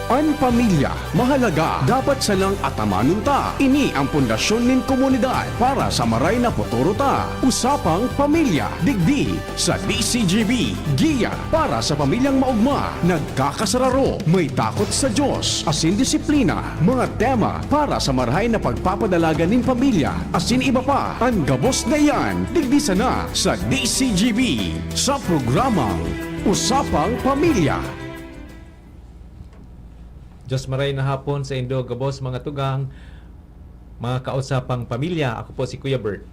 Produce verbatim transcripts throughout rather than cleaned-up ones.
An pamilya mahalaga, dapat sanang atamanon ta. Ini ang pundasyon nin komunidad para sa maray na futuro ta. Usapang Pamilya, digdi sa D C G B. Giya para sa pamilyang maogma, nagkakasararo, may takot sa Diyos, asin disiplina. Mga tema para sa marahay na pagpapadalagan nin pamilya, asin iba pa. An gabos na iyan, digdi sana sa D C G B, sa programang Usapang Pamilya. Diyos maray na hapon sa indo gabos, mga tugang, mga kausapang pamilya. Ako po si Kuya Bert.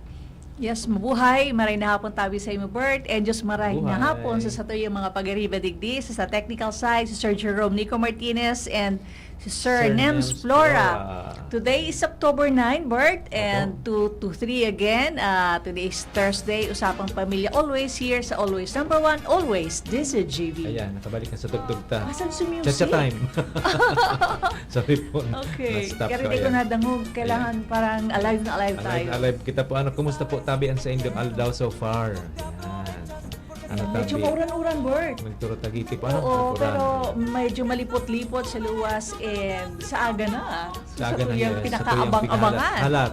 Yes, mabuhay. Maray na hapon tabi sa imo, Bert. And Diyos maray na Buhay. hapon sa satuyang mga pag-ariba digdi, sa, sa technical side, si Sir Jerome Nico Martinez and si Sir Sir Nems Nems Flora. Flora. Today is October nine, Bert, Opo. and two to three again. Ah, today is Thursday, Usapang Pamilya, always here sa always number one, always, D C G B. Ayan, nakabalik na sa tugtog ta. Asan si music? Cha-cha time. Sorry po, Okay. na-stop Kaya ko, di ko ayan. nadangog. Kailangan Ayan. parang alive na alive Alive, tayo. alive kita po. Ano, kumusta po tabi an sa indong aldaw so far? Ayan. Ano, Ayan. Medyo tabi? mauran-uran, Bert. Nagturo tagiti po. Ano? Oo, Nagturo. pero medyo malipot-lipot sa luwas and sa aga na. Sa Sa aga na tuyang yan, sa tuyang pinakaabang-abangan. pighalat. Halat.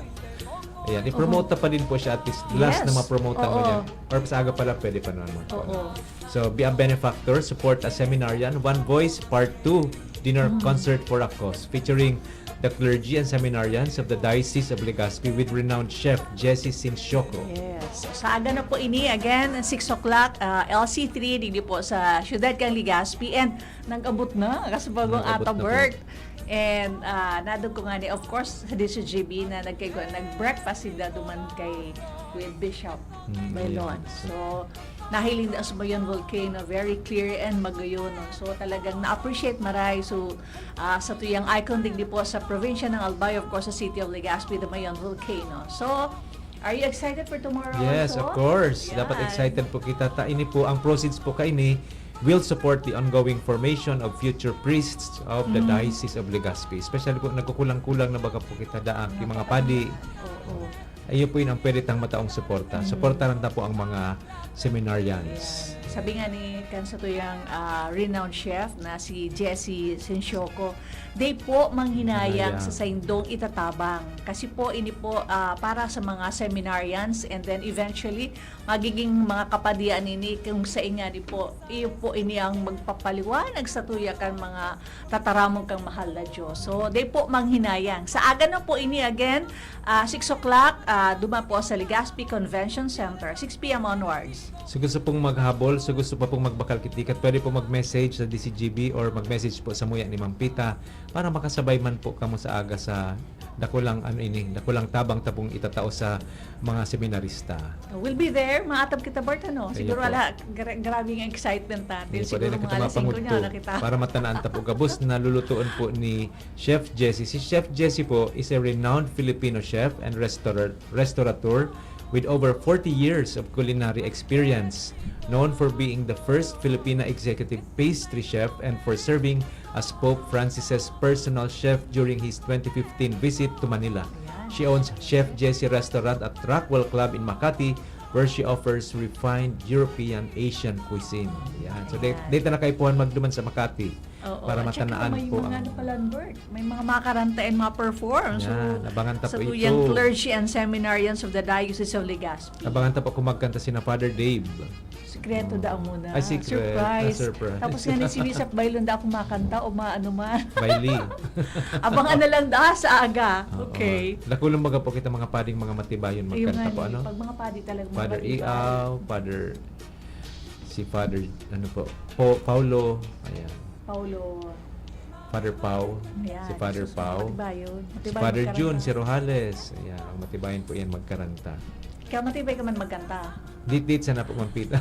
Ayan, i-promote Oo. ta pa din po siya at least last Yes. na ma-promote mo Oo. yan. Or sa aga pala, pwede pa naman po. Oo. So, be a benefactor, support a seminarian, One Voice Part two, dinner Mm. concert for a cause, featuring the clergy and seminarians of the Diocese of Legazpi with renowned chef Jessie Sinsioco. Yes. So, sa aga na po ini, again, six o'clock, ah, L C three, digdi po sa siyudad kan Legazpi. And nag-abot na, kasi bagong Nag-abot ata na po. Bert. And, ah, nadog ko nga ni, of course, sa D C G B na nagkaigo-, nag-breakfast sila duman kay with Bishop Mm, Baylon. ayan. So, nahiling na sa Mayon Volcano, very clear and magayon, no? So, talagang na-appreciate maray. So, ah, sa tuyang icon digdi po sa probinsya ng Albay, of course, sa City of Legazpi, the Mayon Volcano. So, are you excited for tomorrow Yes, also? of course. Dapat Yan. excited po kita. Ta, ini po, ang proceeds po kaini will support the ongoing formation of future priests of the Mm. Diocese of Legazpi. Especially po, nagkukulang-kulang na baga po kita daan, yung mga padi. Oo. Iyo po yun ang pwede tang mataong suporta. Mm. Suportahan ta po ang mga seminarians. Yes. Sabi nga ni kan satuyang, ah, renowned chef na si Jessie Sinsioco, "Dai po manghinayang Hinayang. sa saindong itatabang. Kasi po, ini po, ah, para sa mga seminarians and then eventually, magiging mga kapadian ini kung sain ngani po, iyo po ini ang magpapaliwanag sa tuya kan mga tataramon kang mahal na Diyos." So, dai po manghinayang. Sa aga na po ini again, ah, six o'clock, ah, duman po sa Legazpi Convention Center, six p m onwards. So, gusto pong maghabol, so gusto pa pong magbakal kitikat, pwede po mag-message sa D C G B or mag-message po sa muya ni Ma'am Pita para makasabay man po kamo sa aga sa dakulang, ano ini, dakulang tabang ta pong itatao sa mga seminarista. We'll be there. Maatab kita, Bert, ano? Ayun Siguro po. ala, gra-, grabe ang excitement natin. Hindi po, Siguro dahil mga nakita alas singko mga niya, pangudto. nakita. Para matanaan ta po gabos, nalulutoon po ni Chef Jessie. Si Chef Jessie po is a renowned Filipino chef and restaurar-, restaurateur with over forty years of culinary experience, known for being the first Filipina executive pastry chef and for serving as Pope Francis's personal chef during his twenty fifteen visit to Manila. Ayan. She owns Chef Jessie Restaurant at Rockwell Club in Makati, where she offers refined European Asian cuisine. Ayan. So, de-, Ayan. dito na kaipuhan magduman sa Makati Oo, para at saka matanaan may po mga ang ano pala, Bert, may mga makaranta and mga perform. So, Yan, abangan ta sa po tuyang ito. clergy and seminarians of the Diocese of Legazpi. Abangan ta po kung magkanta sina Father Dave. Sikreto daw muna. Ay, secret. Surprise. Ah, surprise. Tapos nga ni si Miss Akbaylon, da ako makanta o maano man. Bailey. Abangan na lang da sa aga. Oo. Okay. Lakulong baga po kita mga pading mga matibayon Ayun magkanta nga po, ni, ano? pag mga padi talaga, mga Father matibay. Iao, Father, si Father, ano po, Po-, Paulo, ayan. Paulo. Father Pau, Ayan. si Father Sus, Pau. matibayon. Si Matibayon Father magkaroon Jun, na. si Rojales. Ayan, ang matibayon po yan magkaranta. Ikaw, matibay ka man magkanta. Dit-dit sana po, Ma'am Pita.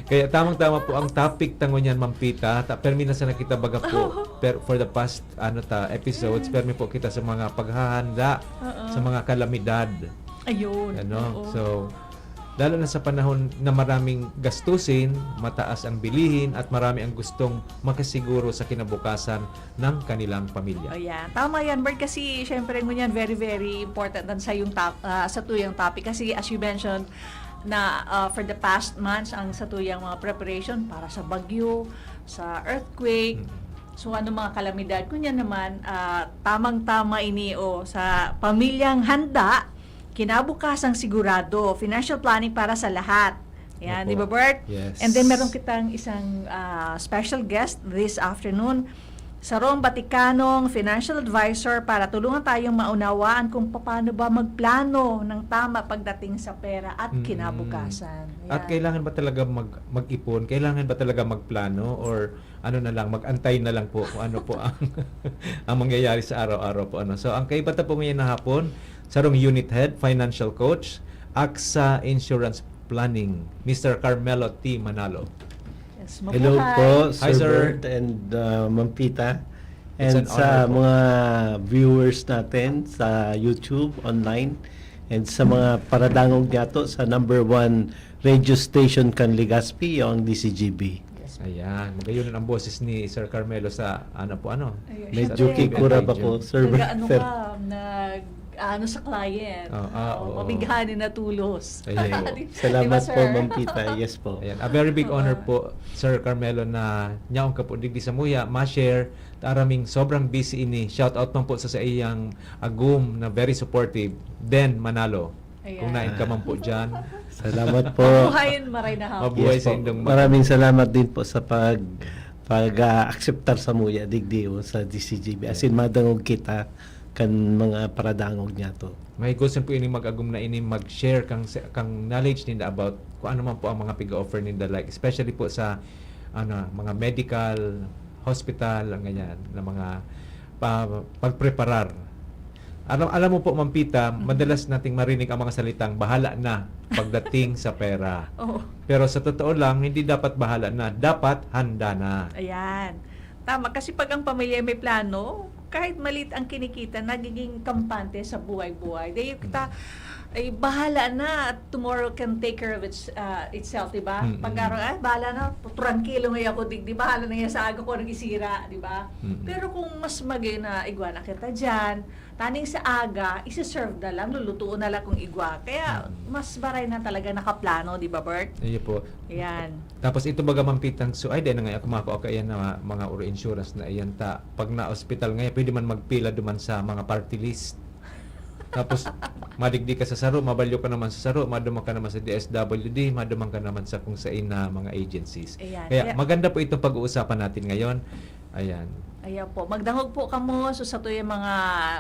Kaya tamang-tama po ang topic ta ngunyan, Ma'am Pita. Ta-, permi na sana kita baga po, per-, for the past, ano ta, episodes, Mm. permi po kita sa mga paghahanda Oo. sa mga kalamidad. Ayun, Ano? oo. So, lalo na sa panahon na maraming gastusin, mataas ang bilihin, at marami ang gustong makasiguro sa kinabukasan ng kanilang pamilya. Ayan. Tama yan, Bert, kasi syempre ngunyan very, very important ang sa yung top-, ah, sa tuyang topic. Kasi as you mentioned, na, ah, for the past months, ang sa tuyang mga preparation para sa bagyo, sa earthquake, Mm. So, ano mga kalamidad? Kunya naman, ah, tamang-tama ini, o, sa pamilyang handa, kinabukasang sigurado, financial planning para sa lahat. Yan, Opo. di ba, Bert? Yes. And then, meron kitang isang, ah, special guest this afternoon. Sarong Batikanong financial advisor para tulungan tayong maunawaan kung paano ba magplano ng tama pagdating sa pera at Mm. kinabukasan. At Yan. kailangan ba talaga mag-, mag-ipon? Kailangan ba talaga magplano? Or ano na lang, mag-antay na lang po kung ano po ang, ang mangyayari sa araw-araw po, ano. So, ang kaiba ta po ngayon na hapon, sarong unit head, financial coach, AXA Insurance Planning, Mister Carmelo T. Manalo. Yes, Hello mabuhay. po, Hi, Sir sir. Bert and, uh, Ma'am Pita. It's And an sa honor po. mga viewers natin sa YouTube, online, and sa mga paradangog niyato sa number one radio station kan Legazpi, yung D C G B. Yes. Ayan, magayon ang boses ni Sir Carmelo sa, ano po, ano? Ayun, Medyo syempre. kikura pa po, Sir Nag-ano Fer. ka, nag-ano sa client. Ah, ah, Oo, oo. mabighani na tulos. Ayun. Di, di ba, Salamat po, sir? Ma'am Pita. Yes po. Ayan, a very big Oo. honor po, Sir Carmelo, na nyaon ka po digdi sa muya, ma-share, ta araming sobrang busy ini. Shout out man po sa saiyang agom na very supportive, Den Manalo. Kung Ayan. nain ka man po dyan. Salamat po. Mabuhay, maray na hapon. Mabuhay Yes sa po. indong mga Maraming salamat din po sa pag, pag, ah, akseptar sa muya digdi o sa D C G B. As in, Yeah. madangog kita kan mga paradangog niyato. Mahigosan po ini mag-agom na ini mag-share kang se-, kang knowledge ninda about kung ano man po ang mga pig-offer ninda, like, especially po sa, ano, mga medical, hospital, ang ganyan, na mga pa-, pagpreparar. Alam, alam mo po, Ma'am Pita, Mhm. madalas nating marinig ang mga salitang, "Bahala na pagdating sa pera." Oo. Pero sa totoo lang, hindi dapat bahala na. Dapat handa na. Ayan. Tama. Kasi pag ang pamilya may plano, kahit maliit ang kinikita, nagiging kampante sa buhay-buhay. Dahil kita, Mm. ay, bahala na. Tomorrow can take care of its-, ah, itself, di ba? Mm, Pag mm. araw, "Ay, bahala na. Trangkilo ngayon ako, di, di bahala na yan sa aga ko nag-isira," di ba? Mm, mm. Pero kung mas magay na igwa na kita dyan, taning sa aga, isi-serve na lang, lulutuon na lang kung igwa. Kaya, Mm. mas baray na talaga nakaplano, di ba, Bert? Iyo po. Yan. Tapos ito baga, Ma'am Pitang, so, ay, di na nga, ako, mga, ako, ayan na, mga uro insurance na iyan ta. Pag na-hospital ngayon, pwede man magpila duman sa mga party list. Tapos, madigdi ka sa saro, mabalyo ka naman sa saro, maduman ka naman sa D S W D, maduman ka naman sa kung sain na mga agencies. Ayan. Kaya, Kaya maganda po itong pag-uusapan natin ngayon. Ayan. Ayan po. Magdangog po kamo. So, sa tuyang mga,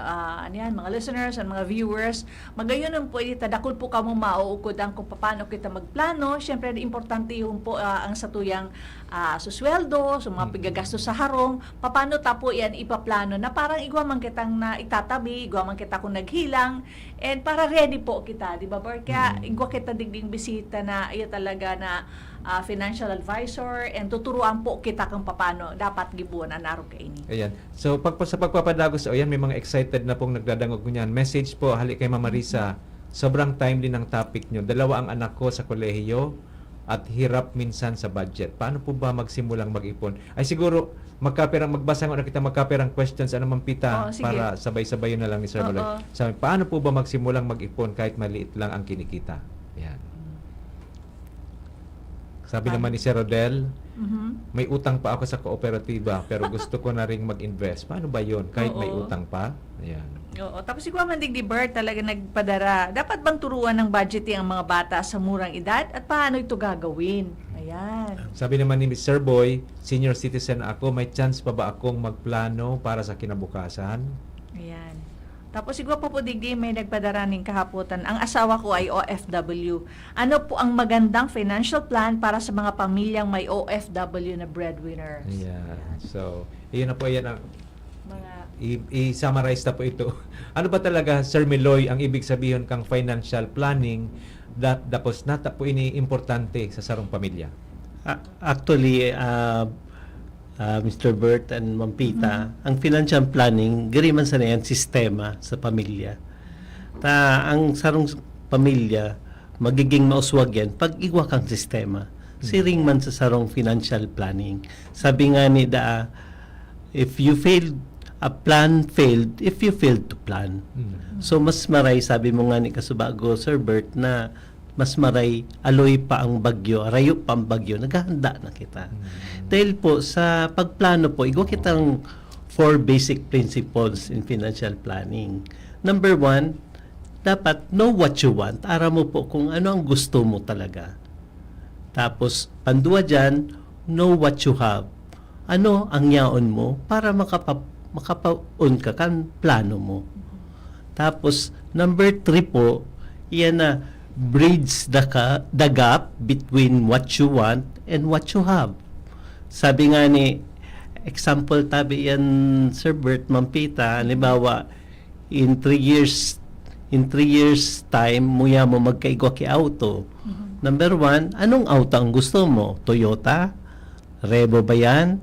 ah, ano yan, mga listeners and mga viewers, magayon po, ita, dakul po kamo mauukod ang kung paano kita magplano. Siyempre, importante yun po, ah, ang sa tuyang, ah, susweldo, sa mga Mm. pigagastos sa harong, paano ta po yan ipaplano na parang igwa man kitang na itatabi, igwa man kita kung naghilang, and para ready po kita, di ba, Bert? Kaya Mm. igwa kita digding bisita na, iya talaga na, ah, financial advisor, and tuturuan po kita kung paano dapat gibuon an arog kaini. Ayan. So, pag, sa pagpapadagos, o yan, may mga excited na pong nagdadangog niyan. Message po, hali kay Ma'am Marisa. Mm. Sobrang timely ng topic nyo. Dalawa ang anak ko sa kolehiyo at hirap minsan sa budget. Paano po ba magsimulang mag-ipon? Ay, siguro, magkapirang, magbasa nga na kita, magkapirang questions, ano, Ma'am Pita, Oo, sige. para sabay-sabay na lang ni Sir Oo. Baloy. Sabi, paano po ba magsimulang mag-ipon kahit maliit lang ang kinikita? Yan. Sabi Tama. naman ni Sir Rodel, Mhm. "May utang pa ako sa kooperatiba, pero gusto ko na ring mag-invest." Paano ba yun? Kahit may Oo. utang pa? Ayan. Oo. Tapos si Kuya Mandig di Bert talaga nagpadara. Dapat bang turuan ng budgeting ang mga bata sa murang edad? At paano ito gagawin? Ayan. Sabi naman ni Sir Boy, "Senior citizen na ako, may chance pa ba akong magplano para sa kinabukasan?" Ayan. Tapos si Gwapo po digdi may nagpadara ning kahapotan, "Ang asawa ko ay O F W. Ano po ang magandang financial plan para sa mga pamilyang may O F W na breadwinners?" Ayan. Ayan. So, iyon na po, yan ang Mga i-, i-summarize na po ito. Ano ba talaga, Sir Meloy, ang ibig sabihin kang financial planning? Dat-, dapos nata po ini importante sa sarong pamilya? A-, actually, ah, ah, Mister Bert and Ma'am Pita, Mhm. ang financial planning, giri man sana yan sistema sa pamilya. Ta, ang sarong s-, pamilya, magiging mauswag yan pag igwa kang sistema. Mhm. Siring man sa sarong financial planning. Sabi nga ni da, "If you failed, a plan failed if you failed to plan." Mhm. So, mas maray, sabi mo nga ni kasubago, Sir Bert, na mas maray, aloy pa ang bagyo, rayo pa ang bagyo, naghahanda na kita. Dahil po sa pagplano po, igwa kitang four basic principles in financial planning. Number one, dapat know what you want. Aram mo po kung ano ang gusto mo talaga. Tapos, pandua dyan, know what you have. Ano ang yaon mo para makapa-, makapaon ka kan plano mo. Tapos, number three po, iyan na, bridge the, ka, the gap between what you want and what you have. Sabi nga ni, example tabi yan, Sir Bert, Mampita, halimbawa, in three years, in three years time, muya mo magkaigwa ki auto. Number one, anong auto ang gusto mo? Toyota? Revo ba yan?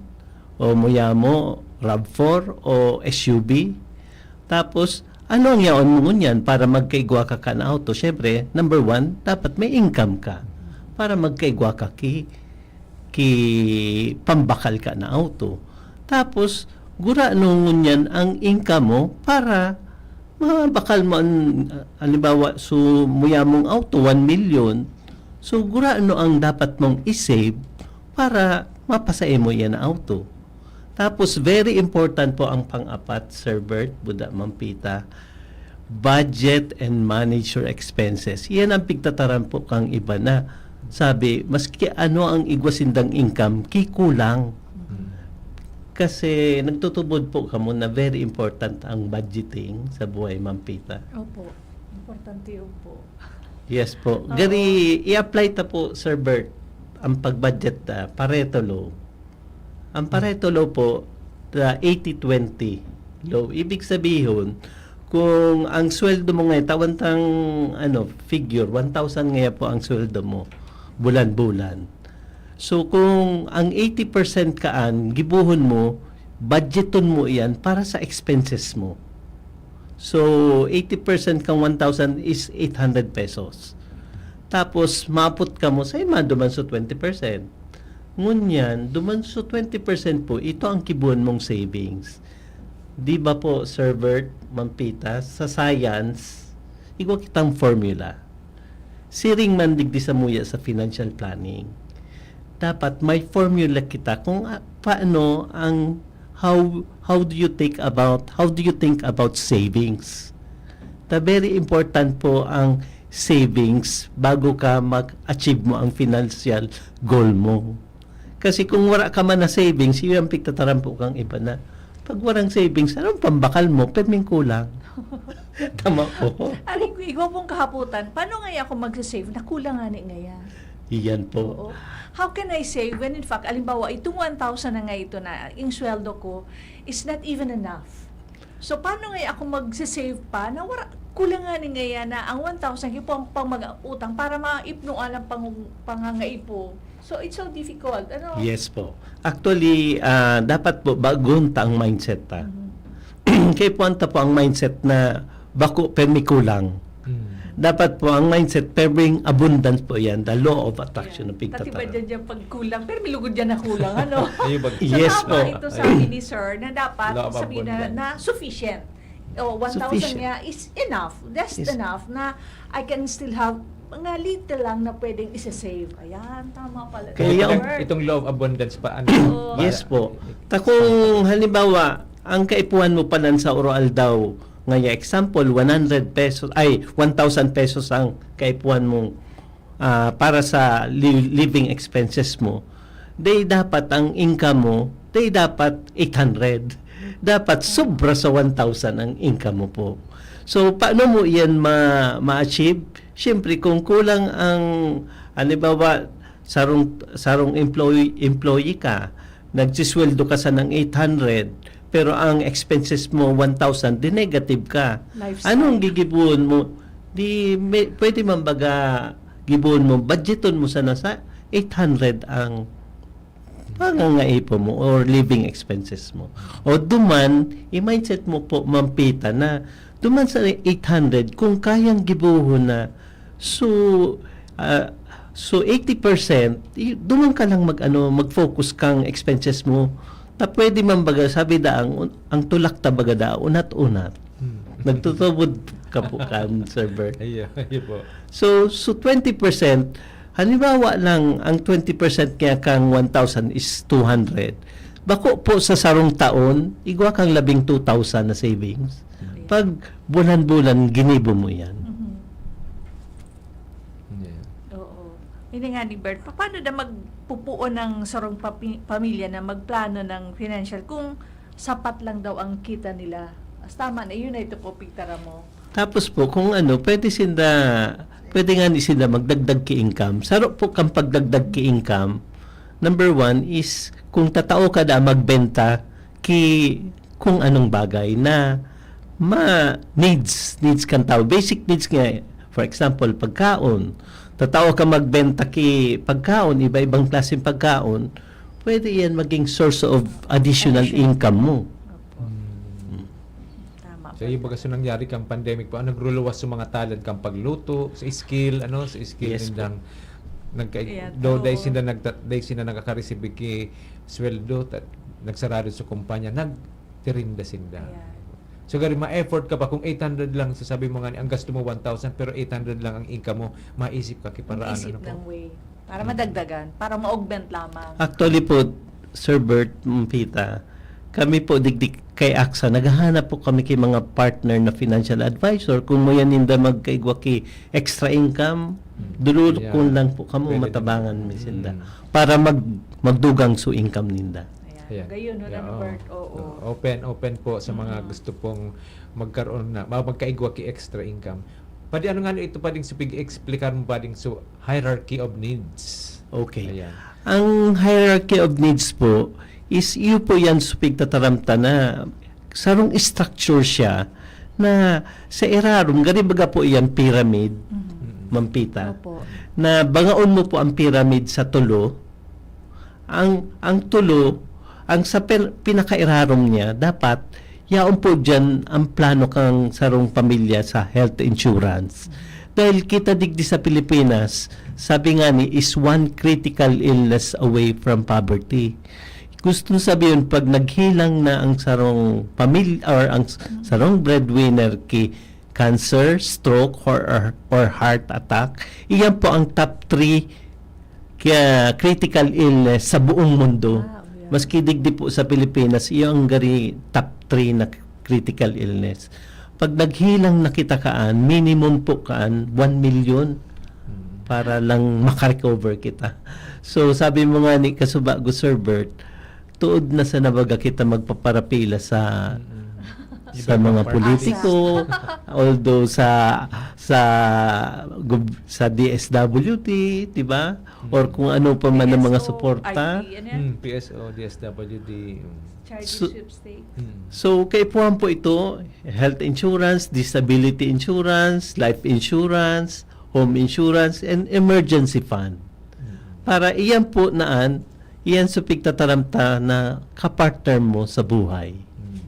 O muya mo, rav four o S U V? Tapos, ano ang yaon mo ngunyan para magkaigwa ka kan auto? Siyempre, number one, dapat may income ka para magkaigwa ka ki, ki pambakal ka na auto. Tapos, gurano ngunyan ang income mo para mabakal mo an, halimbawa, so, muya mong auto, one million. So, gurano ang dapat mong i-save para mapasai mo yan na auto. Tapos, very important po ang pang-apat, Sir Bert, Buda Mampita, budget and manage your expenses. Iyan ang pigtataram po kang iba na sabi, maski ano ang igwa sindang income, kikulang. Kasi nagtutubod po kamo na very important ang budgeting sa buhay, Mampita. Opo. Importante yun po. Yes po. Oo. Gari, i-apply ta po, Sir Bert, ang pag-budget na Pareto Law. Ang Pareto Law po, the eighty twenty law. Ibig sabihin, kung ang sweldo mo ngayon, tawan tang, ano, figure, one thousand ngayon po ang sweldo mo, bulan-bulan. So, kung ang eighty percent kaan, gibuhon mo, budgeton mo iyan para sa expenses mo. So, eighty percent kang one thousand is eight hundred pesos. Tapos, mapot ka mo, sa ima, duman sa twenty percent. Ngunyan, duman sa twenty percent po, ito ang kibuhan mong savings. Di ba po, Sir Bert, Mampita, sa science, igwa kitang formula. Siring man digdi sa muya sa financial planning. Dapat may formula kita kung, ah, paano ang, how, how do you think about, how do you think about savings? Ta very important po ang savings bago ka mag-achieve mo ang financial goal mo. Kasi kung wala ka man na savings, iyo ang pigtataram po kang iba na, "Pag walang savings, anong pambakal mo? Perming kulang." Tama po. Aring ko, igwa pong kahaputan, paano nga ako magsisave? Nakulang nga ni ngaya. Iyan po. Oo. How can I save when in fact, alimbawa, itong one thousand na nga ito na, yung sweldo ko, is not even enough. So, paano nga ako magsisave pa na wala, kulang nga ni ngaya na ang one thousand, yung pang, pang mag-utang para maipnuan ang pang, pangangaipo. So, it's so difficult. Ano? Yes po. Actually, ah, dapat po bagon ta ang mindset ta. Mhm. Kay puwan ta po ang mindset na bako permi kulang. Dapat po ang mindset perming abundance po yan, the law of attraction na Pati ba pigtataram. Dyan dyan pag kulang? Pero may lugod dyan na kulang, ano? Ayun, pag- So, Yes tama po. Ito sabi ni Sir na dapat Law of sabihin na, abundance. Na sufficient. O, one thousand Sufficient. Nga is enough. That's Yes. Enough na I can still have mga little lang na pwedeng isa-save. Ayan, tama pala. Kaya Itong, ang- Work. Itong law of abundance pa, ano? Oo. Yes po. Ta kung halimbawa, ang kaipuhan mo pa nan sa uro aldaw, ngaya example, one hundred pesos, ay, one thousand pesos ang kaipuhan mong, ah, para sa li-, living expenses mo, day dapat ang income mo, day dapat eight hundred. Dapat sobra sa one thousand ang income mo po. So, paano mo iyan ma-, ma-achieve? Siyempre, kung kulang ang, halimbawa, sarong, sarong employee, employee ka, nagsisweldo ka sa ng eight hundred, pero ang expenses mo one thousand, di negative ka. Lifestyle. Anong gigibuhon mo? Di may, pwede man baga gibuhon mo, budgeton mo sana sa eight hundred ang pangangaipo mo or living expenses mo. O duman, i-mindset mo po, Mampita, na duman sa eight hundred, kung kayang gibuhon na, so, ah, so eighty percent, y-, duman ka lang mag, ano, mag-focus kang expenses mo. Ta pwede man baga, sabi da, ang, ang tulak ta baga da, unat-unat. Hmm. Nagtutubod ka po kan, Sir Bert. Ayun, ayun po. So, so twenty percent, halimbawa lang, ang twenty percent niya kang one thousand is two hundred. Bako po sa sarong taon, igwa kang labing two thousand na savings. Pag bulan-bulan, ginibo mo yan. Mhm. Yeah. Oo. Ini nga ni Bert, pa- paano na magpupuon ng sarong papi- pamilya na magplano ng financial kung sapat lang daw ang kita nila? As tama na yun, ito po, pigtara mo. Tapos po, kung ano, pwede sinda, pwede nga ni sinda magdagdag ki income. Saro po kang pagdagdag ki income, number one is, kung tatao ka da magbenta ki kung anong bagay na ma needs, needs kan tao. Basic needs nga, for example, pagkaon. Tatao ka magbenta ki pagkaon, iba-ibang klaseng pagkaon, pwede yan maging source of additional Additional. Income mo. Opo. Mm. Tama So, po. Yung baga sa nangyari kang pandemic po, ang nagruluwas sa mga talent kang pagluto, sa skill, ano, sa skill Yes po. nindang nagka, Yeah, do, dahil oo. sila nagta, dahil sila nakaka-receive ki sweldo, ta, nagsarado sa kumpanya, nagtirinda sinda. Ayan. So, gari, ma-effort ka pa kung eight hundred lang, so sabi mo nga, ang gasto mo one thousand, pero eight hundred lang ang income mo, maisip ka, ki paraan, Isip ano po? ng way. Para madagdagan, para ma-augment lamang. Actually po, Sir Bert, mm, Pita, kami po digdi kay AXA, naghahanap po kami kay mga partner na financial advisor. Kung mo yan ninda magkaigwa ki extra income, Mm. dulurukon Yeah. lang po kamo, Pwede matabangan naman. mi sinda. Mm. Para mag magdugang so income ninda. Ayan. Ayan. Gayon, no, Yeah, ano, oo. Bert? Oo. Oo, open, open po sa mga Mm. gusto pong magkaroon na, ma- magkaigwa ki extra income. Pwede ano nga ito, pwedeng supig explicar mo pwedeng so hierarchy of needs. Okay. Ayan. Ang hierarchy of needs po is iyo po yan supig tataramta na sarong structure siya na sa irarom, gari baga po yan pyramid, Mhm. Ma'am Pita, Opo. na bangaon mo po ang pyramid sa tulo. Ang, ang tulo, ang sa pin, pinakairarom niya, dapat yaon po dyan ang plano kang sarong pamilya sa health insurance. Dahil kita digdi sa Pilipinas, sabi nga ni, is one critical illness away from poverty. Gusto sabihin, pag naghilang na ang sarong pamilya or ang s- sarong breadwinner ki cancer, stroke, or, or, or heart attack, iyan po ang top three kaya critical illness sa buong mundo. Ah, yeah. Maski digdi po sa Pilipinas, iyo ang gari top three na critical illness. Pag naghilang na kita kaan, minimum po kaan, one million Mm. para lang makarecover kita. So, sabi mo nga ni Kasubago, Sir Bert, tuod na sa nabaga kita magpaparapila sa Mm. sa Iba-ibang mga party. politiko, although sa sa gov- sa D S W D, di ba? Or kung ano pa man ang mga P S O, suporta. I T, ano yan? Mm, P S O, D S W D. Mm. Charity So- sweepstakes. Mm. So, kaipuhan po ito, health insurance, disability insurance, life insurance, home insurance, and emergency fund. Mm. Para iyan po naan, iyan sa pigtataramta na kapartner mo sa buhay. Mm.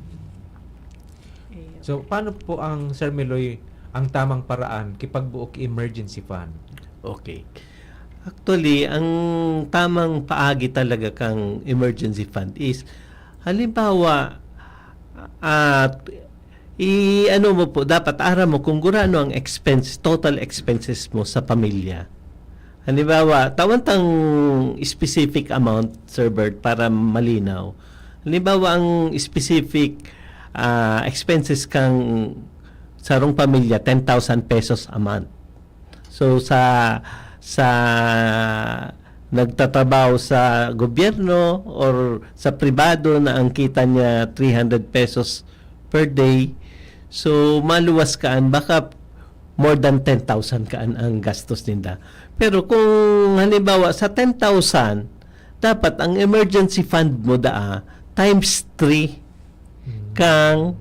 Ayun. So, paano po ang, Sir Meloy, ang tamang paraan kipagbuo ki emergency fund? Okay. Actually, ang tamang paagi talaga kang emergency fund is, halimbawa, at i ano mo po, dapat aram mo kung gurano ang expense, total expenses mo sa pamilya. Halimbawa, tawan tang specific amount, Sir Bert, para malinaw. Halimbawa, ang specific ah, expenses kang sarong pamilya, ten thousand pesos a month. So, sa sa nagtatrabaho sa gobyerno or sa pribado na ang kita niya three hundred pesos per day, so maluwas kaan, baka more than ten thousand kaan ang gastos ninda. Pero kung halimbawa sa ten thousand, dapat ang emergency fund mo daa times three kang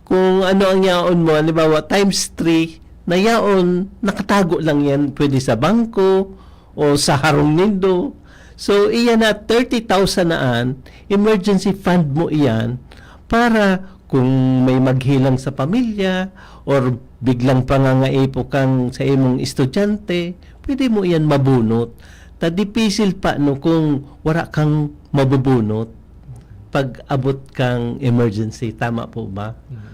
kung ano ang yaon mo, halimbawa, times three, na yaon, nakatago lang yan, pwede sa bangko o sa harong nindo. So, iyan na thirty thousand naan, emergency fund mo iyan para kung may maghilang sa pamilya or biglang pangangaipo kang sa imong estudyante, pwede mo iyan mabunot. Ta dipisil pa no kung wala kang mabubunot pag abot kang emergency. Tama po ba? Mm-mm.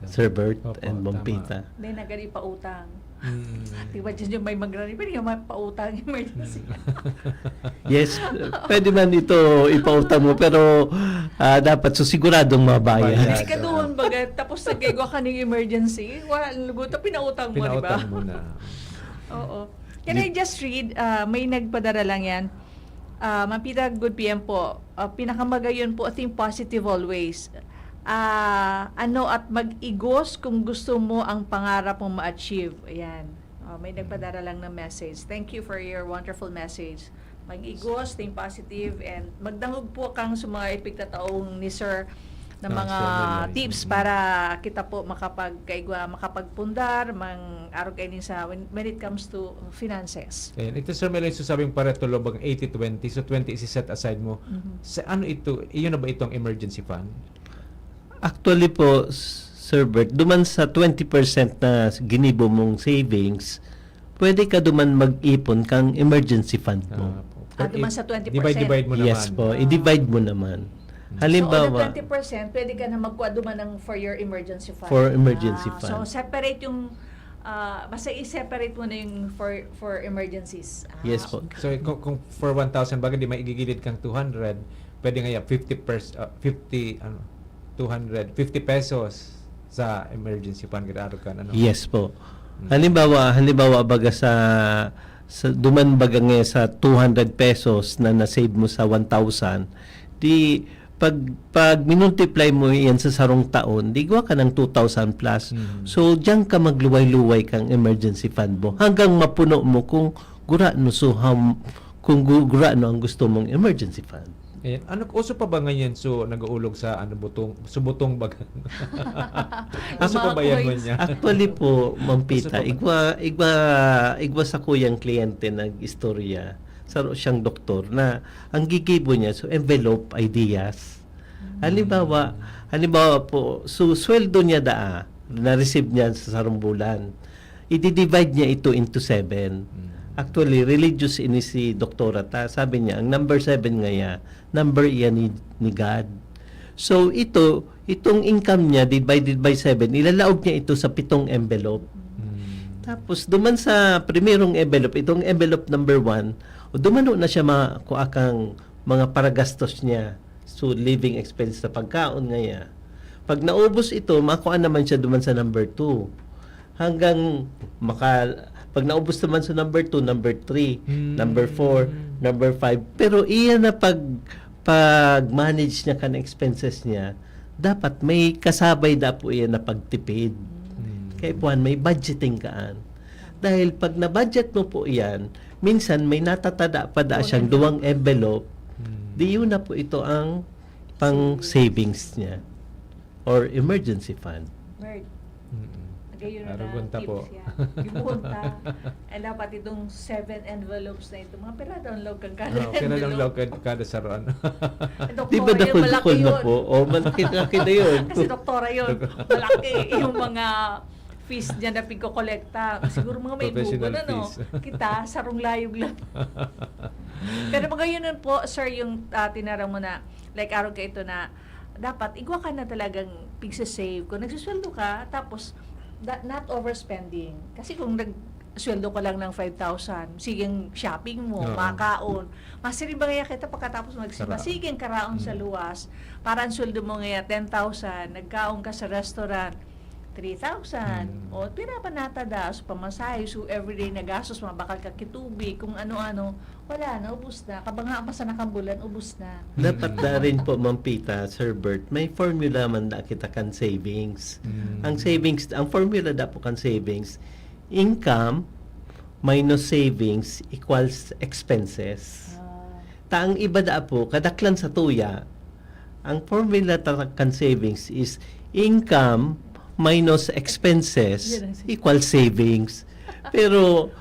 Sir Bert Opo, and tama. Bompita. Hindi, nagkadi pautang. Mm. Di ba dyan yung may magrani? Pwede nga pautang emergency. Yes, pwede man ito ipautang mo, pero ah, dapat so siguradong mabayad. Bayad. Hindi ka doon, baga, tapos nagkaigo ka ng emergency, wala, lugot, pinautang mo, di ba? Pinautang mo na. Oo. Can I just read? Ah, may nagpadara lang yan. Ah, Mampita, good P M po. Ah, pinakamagayon po, think positive always. Ah, ano at mag-igos kung gusto mo ang pangarap mong ma-achieve. Ayan. Ah, may nagpadara lang ng message. Thank you for your wonderful message. Mag-igos, think positive, and magdangog po kang sa mga ipigtataong ni Sir na Ah, mga Sir Manoy. tips Mm. para kita po makapagkaigwa, makapagpundar, mang arog kayo sa when, when it comes to finances. Ayan. Ito, Sir Mel, yung sabing Pareto Law, bang eighty twenty, so twenty isi-set aside mo. Mhm. Sa ano ito, iyon na ba itong emergency fund? Actually po, Sir Bert, duman sa twenty percent na ginibo mong savings, pwede ka duman mag-ipon kang emergency fund mo. Ah, po. Ah, duman sa twenty percent. Divide-divide mo Yes naman. po, i-divide mo naman. Hmm. Halimbawa, So, on the twenty percent, pwede ka na magkuha duman ng for your emergency fund. For emergency Ah, fund. So, separate yung, ah, basta i-separate mo na yung for for emergencies. Ah, Yes po. So, kung, kung for one thousand, bagay di may igigilid kang two hundred, pwede nga yan, fifty pers, ah, fifty, ano, two hundred, fifty pesos sa emergency fund, ginaarog ka, ano? Yes po. Mm. Halimbawa, halimbawa baga sa, sa duman baga nga sa two hundred pesos na na-save mo sa one thousand, di pag pag minultiply mo iyan sa sarong taon, di igwa ka ng two thousand plus. Mm. So, diyan ka magluway-luway kang emergency fund mo hanggang mapuno mo kung gurano so ham, kung gu- gurano ang gusto mong emergency fund. Ayan. Ano, uso pa ba ngayon so nag-uulog sa ano, butong, subutong baga? Uso pa ba yan Mga mo coins. niya? Actually po, Ma'am Pita, Gusto ko- igwa, igwa, igwa sa kuyang kliyente nag-istorya, saro siyang doktor na ang gigibo niya, so envelope ideas. Halimbawa, halimbawa po, so sweldo niya daa, na-receive niya sa sarong bulan. I-divide niya ito into seven. Mm. Actually, religious ini si doktora ta. Sabi niya, ang number seven ngaya, number iyan ni, ni God. So ito, itong income niya divided by seven, ilalaog niya ito sa pitong envelope. Mm. Tapos duman sa primerong envelope, itong envelope number one, o dumano na siya makuha kang mga paragastos niya. So, living expense sa pagkaon ngaya. Pag naubos ito, makuha naman siya duman sa number two. Hanggang maka, pag naubos naman sa number two, number three, Hmm. number four, number five. Pero iyan na pag, pag-manage niya kan expenses niya, dapat may kasabay da po iyan na pagtipid. Hmm. Kaya puhan, may budgeting kaan. Dahil pag na-budget mo po iyan, minsan may natatada pa da Duwang siyang envelope. duwang envelope, Hmm. di yun na po ito ang pang savings niya or emergency fund. Bert, Mm-mm. lagay yun na Arugon ta tips po. Yan. Gibuhon ta. And dapat itong seven envelopes na ito, mga pira download kang kada Oh, kaya lang envelope. low kada, kada saroan. Eh, doktora Di ba yun, dakul-dakul malaki na yun. Po? O, malaki-laki na yun. Kasi doktora yun. Malaki yung mga fees niya na pigkokolekta. Siguro mga may Professional bubo na, no? fees. Kita, sarong layog lang. Pero magayon nun po, sir, yung uh, tinara mo na, like, araw ka ito na, dapat, igwa ka na talagang pigsa-save. Kung nagsisweldo ka, tapos, da- not overspending. Kasi kung nagsweldo ka lang ng five thousand, sige ang shopping mo, Oo. makaon. Masiriba kaya kita pagkatapos magsima, Karaon. sige ang karaon sa Mm. luwas. Para ang sweldo mo ngayon, ten thousand, nagkaon ka sa restaurant, three thousand. Mm. O, pira pa natada, so pamasahe, so everyday na gastos, mga bakal ka kitubig, kung ano-ano, wala na, ubus na. Kabanga pa sa nakambulan, ubus na. Dapat da rin po, Ma'am Pita, Sir Bert, may formula man da kita kan savings. Mm. Ang savings, ang formula da po kan savings, income minus savings equals expenses. Ah, Ta ang iba da po, kadaklan sa tuya, ang formula ta kan savings is income minus expenses Yun ang savings. Equals savings. Pero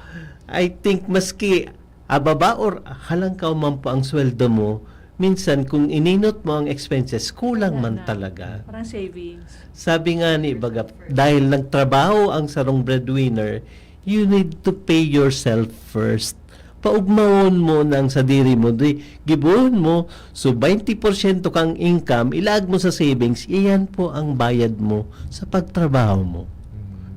I think maski ababa or halangkaw man po ang sweldo mo, minsan kung ininot mo ang expenses, kulang Wala man na. Talaga. Parang savings. Sabi nga ni baga, dahil nagtrabaho ang sarong breadwinner, you need to pay yourself first. Paugmawon mo nang sadiri mo, di, gibohon mo, so twenty porsyento kang income, ilaag mo sa savings, iyan po ang bayad mo sa pagtrabaho mo.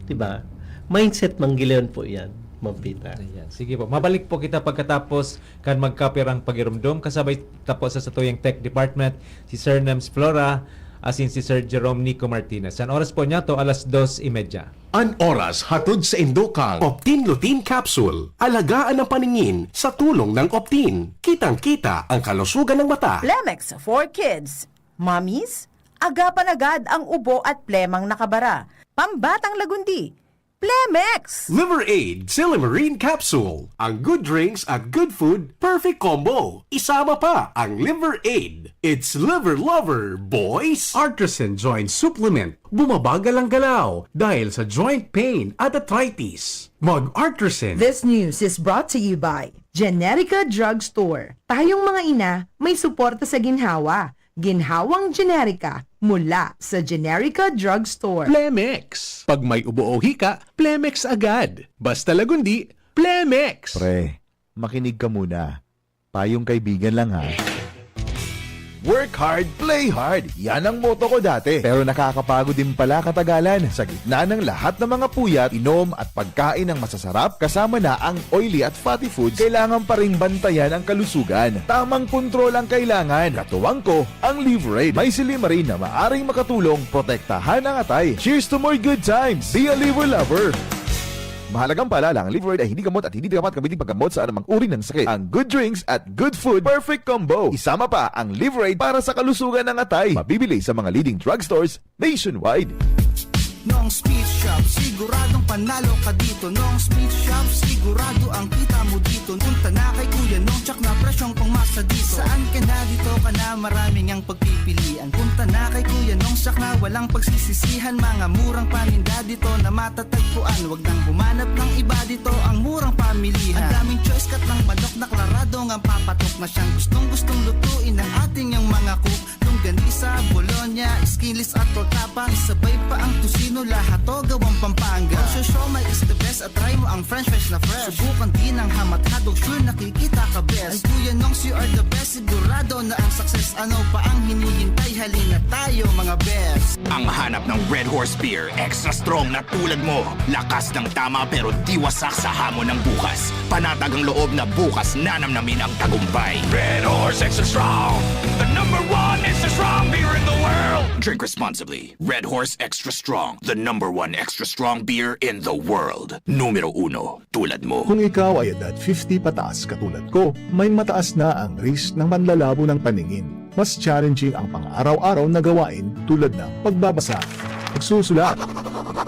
Di ba? Mindset manggilion po yan, Ma'am Pita. Ayan. Sige po. Mabalik po kita pagkatapos kan magkapirang pagirumdom. Kasabay tapo sa satuyang tech department, si Sir Nems Flora, asin si Sir Jerome Nico Martinez. An oras po niya to, alas dos y media. An oras hatod sa indokang Optin Lutein Capsule. Alagaan ang paningin sa tulong ng Optin. Kitang-kita ang kalusugan ng mata. Plemex for Kids. Mommies, agapan agad ang ubo at plemang nakabara. Pambatang lagundi. Plemex! Liver Aid Silymarin Capsule. Ang good drinks at good food, perfect combo. Isama pa ang Liver Aid. It's Liver Lover, boys! Artisan Joint Supplement. Bumabagal ang galaw dahil sa joint pain at arthritis. Mag-Artisan. This news is brought to you by Generica Drugstore. Tayong mga ina, may suporta sa ginhawa. Ginhawang Generica mula sa Generica Drugstore. Plemex. Pag may ubo o hika, Plemex agad. Basta lagundi, Plemex! Pre, makinig ka muna. Payong kaibigan lang ha. Work hard, play hard. Yan ang motto ko dati. Pero nakakapagod din pala katagalan. Sa gitna ng lahat ng mga puyat, inom at pagkain ng masasarap, kasama na ang oily at fatty foods, kailangan pa ring bantayan ang kalusugan. Tamang kontrol ang kailangan. Katuwang ko, ang Liverade. May silymarin na maaring makatulong protektahan ang atay. Cheers to more good times! Be a Liver Lover! Mahalagang paalala, ang Liverade ay hindi gamot at hindi dapat gamitin paggamot sa anumang uri ng sakit. Ang good drinks at good food, perfect combo. Isama pa ang Liverade para sa kalusugan ng atay. Mabibili sa mga leading drugstores nationwide. Nong's Meat Shop, siguradong panalo ka dito. Nong's Meat Shop, sigurado ang kita mo dito. Punta na kay Kuya Nong, tsak na presyong pangmasa dito. Saan ka na, dito ka na, marami ngang pagpipilian. Punta na kay Kuya Nong, tsak na walang pagsisisihan. Mga murang paninda dito na matatagpuan. Wag nang humanap ng iba dito, ang murang pamilihan. Ang daming choice, cut ng manok na klarado ngang papatok na siyang gustong-gustong lutuin ng ating yang mga cook. Longganisa, Bologna, skinless at tortapa. Isabay pa ang tocino, lahat to gawang Pampanga. Ang siomai is the best at try mo ang french fries na fresh. Subukan din ang hamat hotdog, sure nakikita ka best. Ay Kuya Nongs, you are the best, sigurado na ang success. Ano pa ang hinihintay? Halina tayo mga best. Ang hanap ng Red Horse Beer, extra strong na tulad mo. Lakas ng tama pero di wasak sa hamon ng bukas. Panatag ang loob na bukas nanamnamin ang tagumpay. Red Horse Extra Strong, the number one extra strong beer in the world. Drink responsibly. Red Horse Extra Strong, the number one extra strong beer in the world. Numero uno, tulad mo. Kung ikaw ay edad fifty pataas katulad ko, may mataas na ang risk ng panlalabo ng paningin. Mas challenging ang pang-araw-araw na gawain tulad ng pagbabasa, pagsusulat,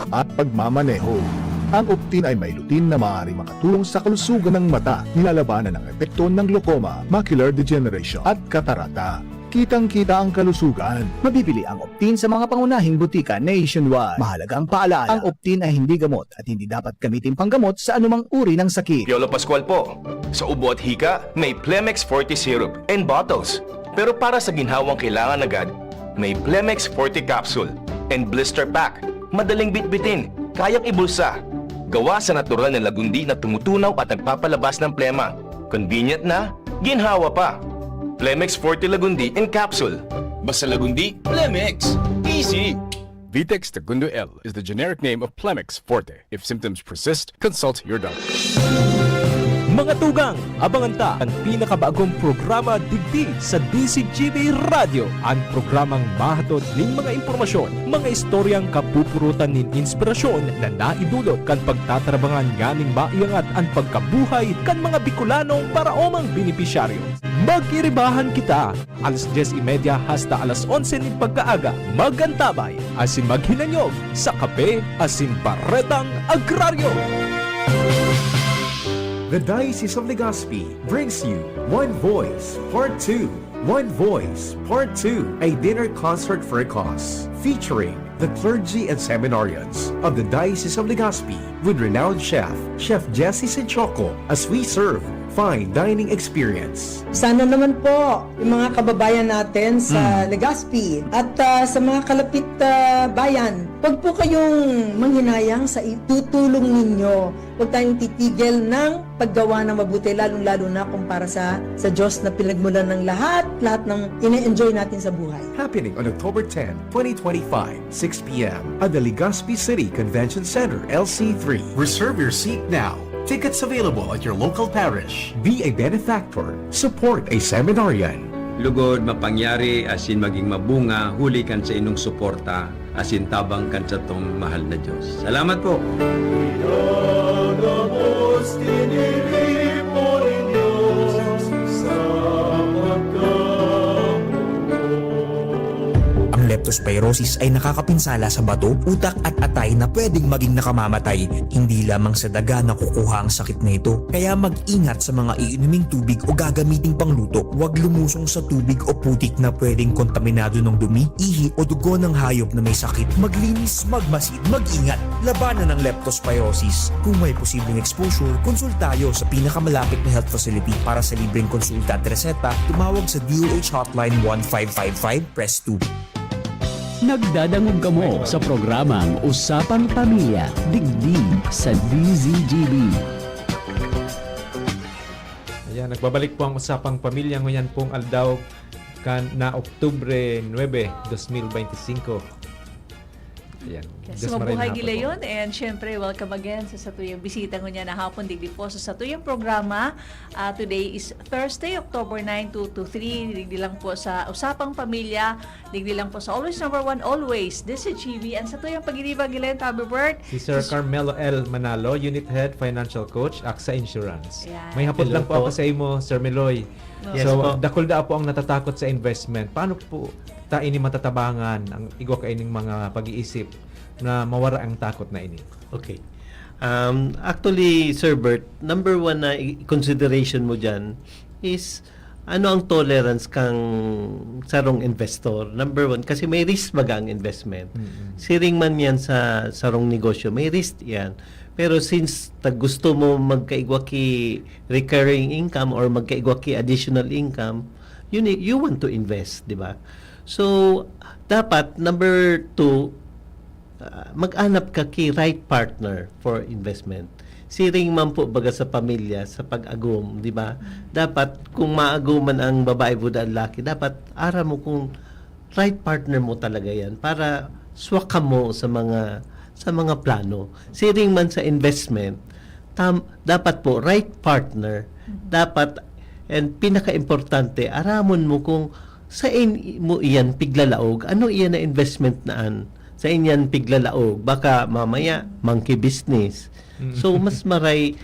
at pagmamaneho. Ang Optin ay may lutein na maaaring makatulong sa kalusugan ng mata, nilalabanan ang epekto ng glaucoma, macular degeneration, at katarata. Kitang-kita ang kalusugan. Mabibili ang Optin sa mga pangunahing butika nationwide. Mahalagang paalala, ang Optin ay hindi gamot at hindi dapat gamitin panggamot sa anumang uri ng sakit. Piolo Pascual po. Sa ubo at hika, may Plemex Forte Syrup and bottles. Pero para sa ginhawang kailangan agad, may Plemex Forte Capsule and Blister Pack. Madaling bitbitin, kayang ibulsa. Gawa sa natural na lagundi na tumutunaw at nagpapalabas ng plema. Convenient na, ginhawa pa. Plemex Forte Lagundi in Capsule. Basta Lagundi, Plemex. Easy! Vitex Segundo L is the generic name of Plemex Forte. If symptoms persist, consult your doctor. Mga tugang, abangan ta an pinakabagong programa digdi sa D Z G B Radyo, an programang mahatod nin mga impormasyon, mga istoryang kapupurutan nin inspirasyon na naidulot kan pagtatrabangan nganing maiangat an pagkabuhay kan mga Bicolanong paraomang benepisyaryo. Mag-iribahan kita! Alas dyes y media hasta alas onse nin pagkaaga, mag-antabay asin maghinanyog sa Kape asin Baretang Agraryo. The Diocese of Legazpi brings you One Voice Part two. One Voice Part two, a dinner concert for a cause, featuring the clergy and seminarians of the Diocese of Legazpi with renowned chef, Chef Jesse Sinchoco, as we serve fine dining experience. Sana naman po, yung mga kababayan natin sa Hmm. Legazpi at, ah, sa mga kalapit, ah, bayan, wag po kayong manghinayang sa itutulong ninyo. Wag tayong titigil ng paggawa ng mabuti, lalong-lalo na kung para sa, sa Diyos na pinagmulan ng lahat, lahat ng ine-enjoy natin sa buhay. Happening on October ten, twenty twenty-five, six p m at the Legazpi City Convention Center, L C three. Reserve your seat now. Tickets available at your local parish. Be a benefactor. Support a seminarian. Lugod, mapangyari, asin maging mabunga, huli kan sa inong suporta, asin tabang kan satong mahal na Diyos. Salamat po! Pinagabos, tiniripo nin Diyos sa pagkamuot. Ang leptospirosis ay nakakapinsala sa bato, utak at atay na pwedeng maging nakamamatay. Hindi lamang sa daga nakukuha ang sakit na ito, kaya mag-ingat sa mga iinuming tubig o gagamiting pangluto. Huwag lumusong sa tubig o putik na pwedeng kontaminado ng dumi, ihi o dugo ng hayop na may sakit. Maglinis, magmasid, mag-ingat. Labanan ang leptospirosis. Kung may posibleng exposure, konsultayo sa pinakamalapit na health facility. Para sa libreng konsulta at reseta, tumawag sa D O H Hotline one five five five, press two. Nagdadangog kamo sa programang Usapang Pamilya, digdi sa D Z G B. Ayan, nagbabalik po ang Usapang Pamilya ngayon pong aldaw kan na Oktubre nuebe, dos mil bente singko. Ayan. Yes, Diyos maray mabuhay na hapon po. Gilayon, and syempre, welcome again sa satuyang bisita ngunyan na hapon, digdi po sa satuyang programa. Ah, today is Thursday, October nine, two two three. Digdi lang po sa Usapang Pamilya, digdi lang po sa Always Number One, Always. This is G V, and satuyang pag-iriba, Gilayon, Tabi Bert. Si Sir Sus- Carmelo L Manalo, Unit Head, Financial Coach, AXA Insurance. Ayan. May hapot Hello lang po po. ako sa imo, Sir Meloy. No. Yes So, po. dakul daa po ang natatakot sa investment. Paano po ta ini matatabangan ang igwa kaining mga pag-iisip na mawara ang takot na ini? Okay. Um, actually, Sir Bert, number one na i-, consideration mo dyan is ano ang tolerance kang sarong investor? Number one, kasi may risk baga ang investment. Mm-mm. Siring man yan sa sarong negosyo, may risk yan. Pero since tag gusto mo magkaigwa ki recurring income or magkaigwa ki additional income, you need, you want to invest, di ba? So, dapat, number two, ah, mag-anap ka ki right partner for investment. Siring man po baga sa pamilya, sa pag-agom, di ba? Dapat, kung maagoman ang babae buda ang laki, dapat aram mo kung right partner mo talaga yan para swak kamo sa mga, sa mga plano. Siring man sa investment, tam-, dapat po, right partner, Mhm. dapat, and pinaka-importante, aramon mo kung sain mo iyan piglalaog, ano iyan na investment na an, sain yan piglalaog. Baka mamaya, monkey business. Mm. So, mas maray,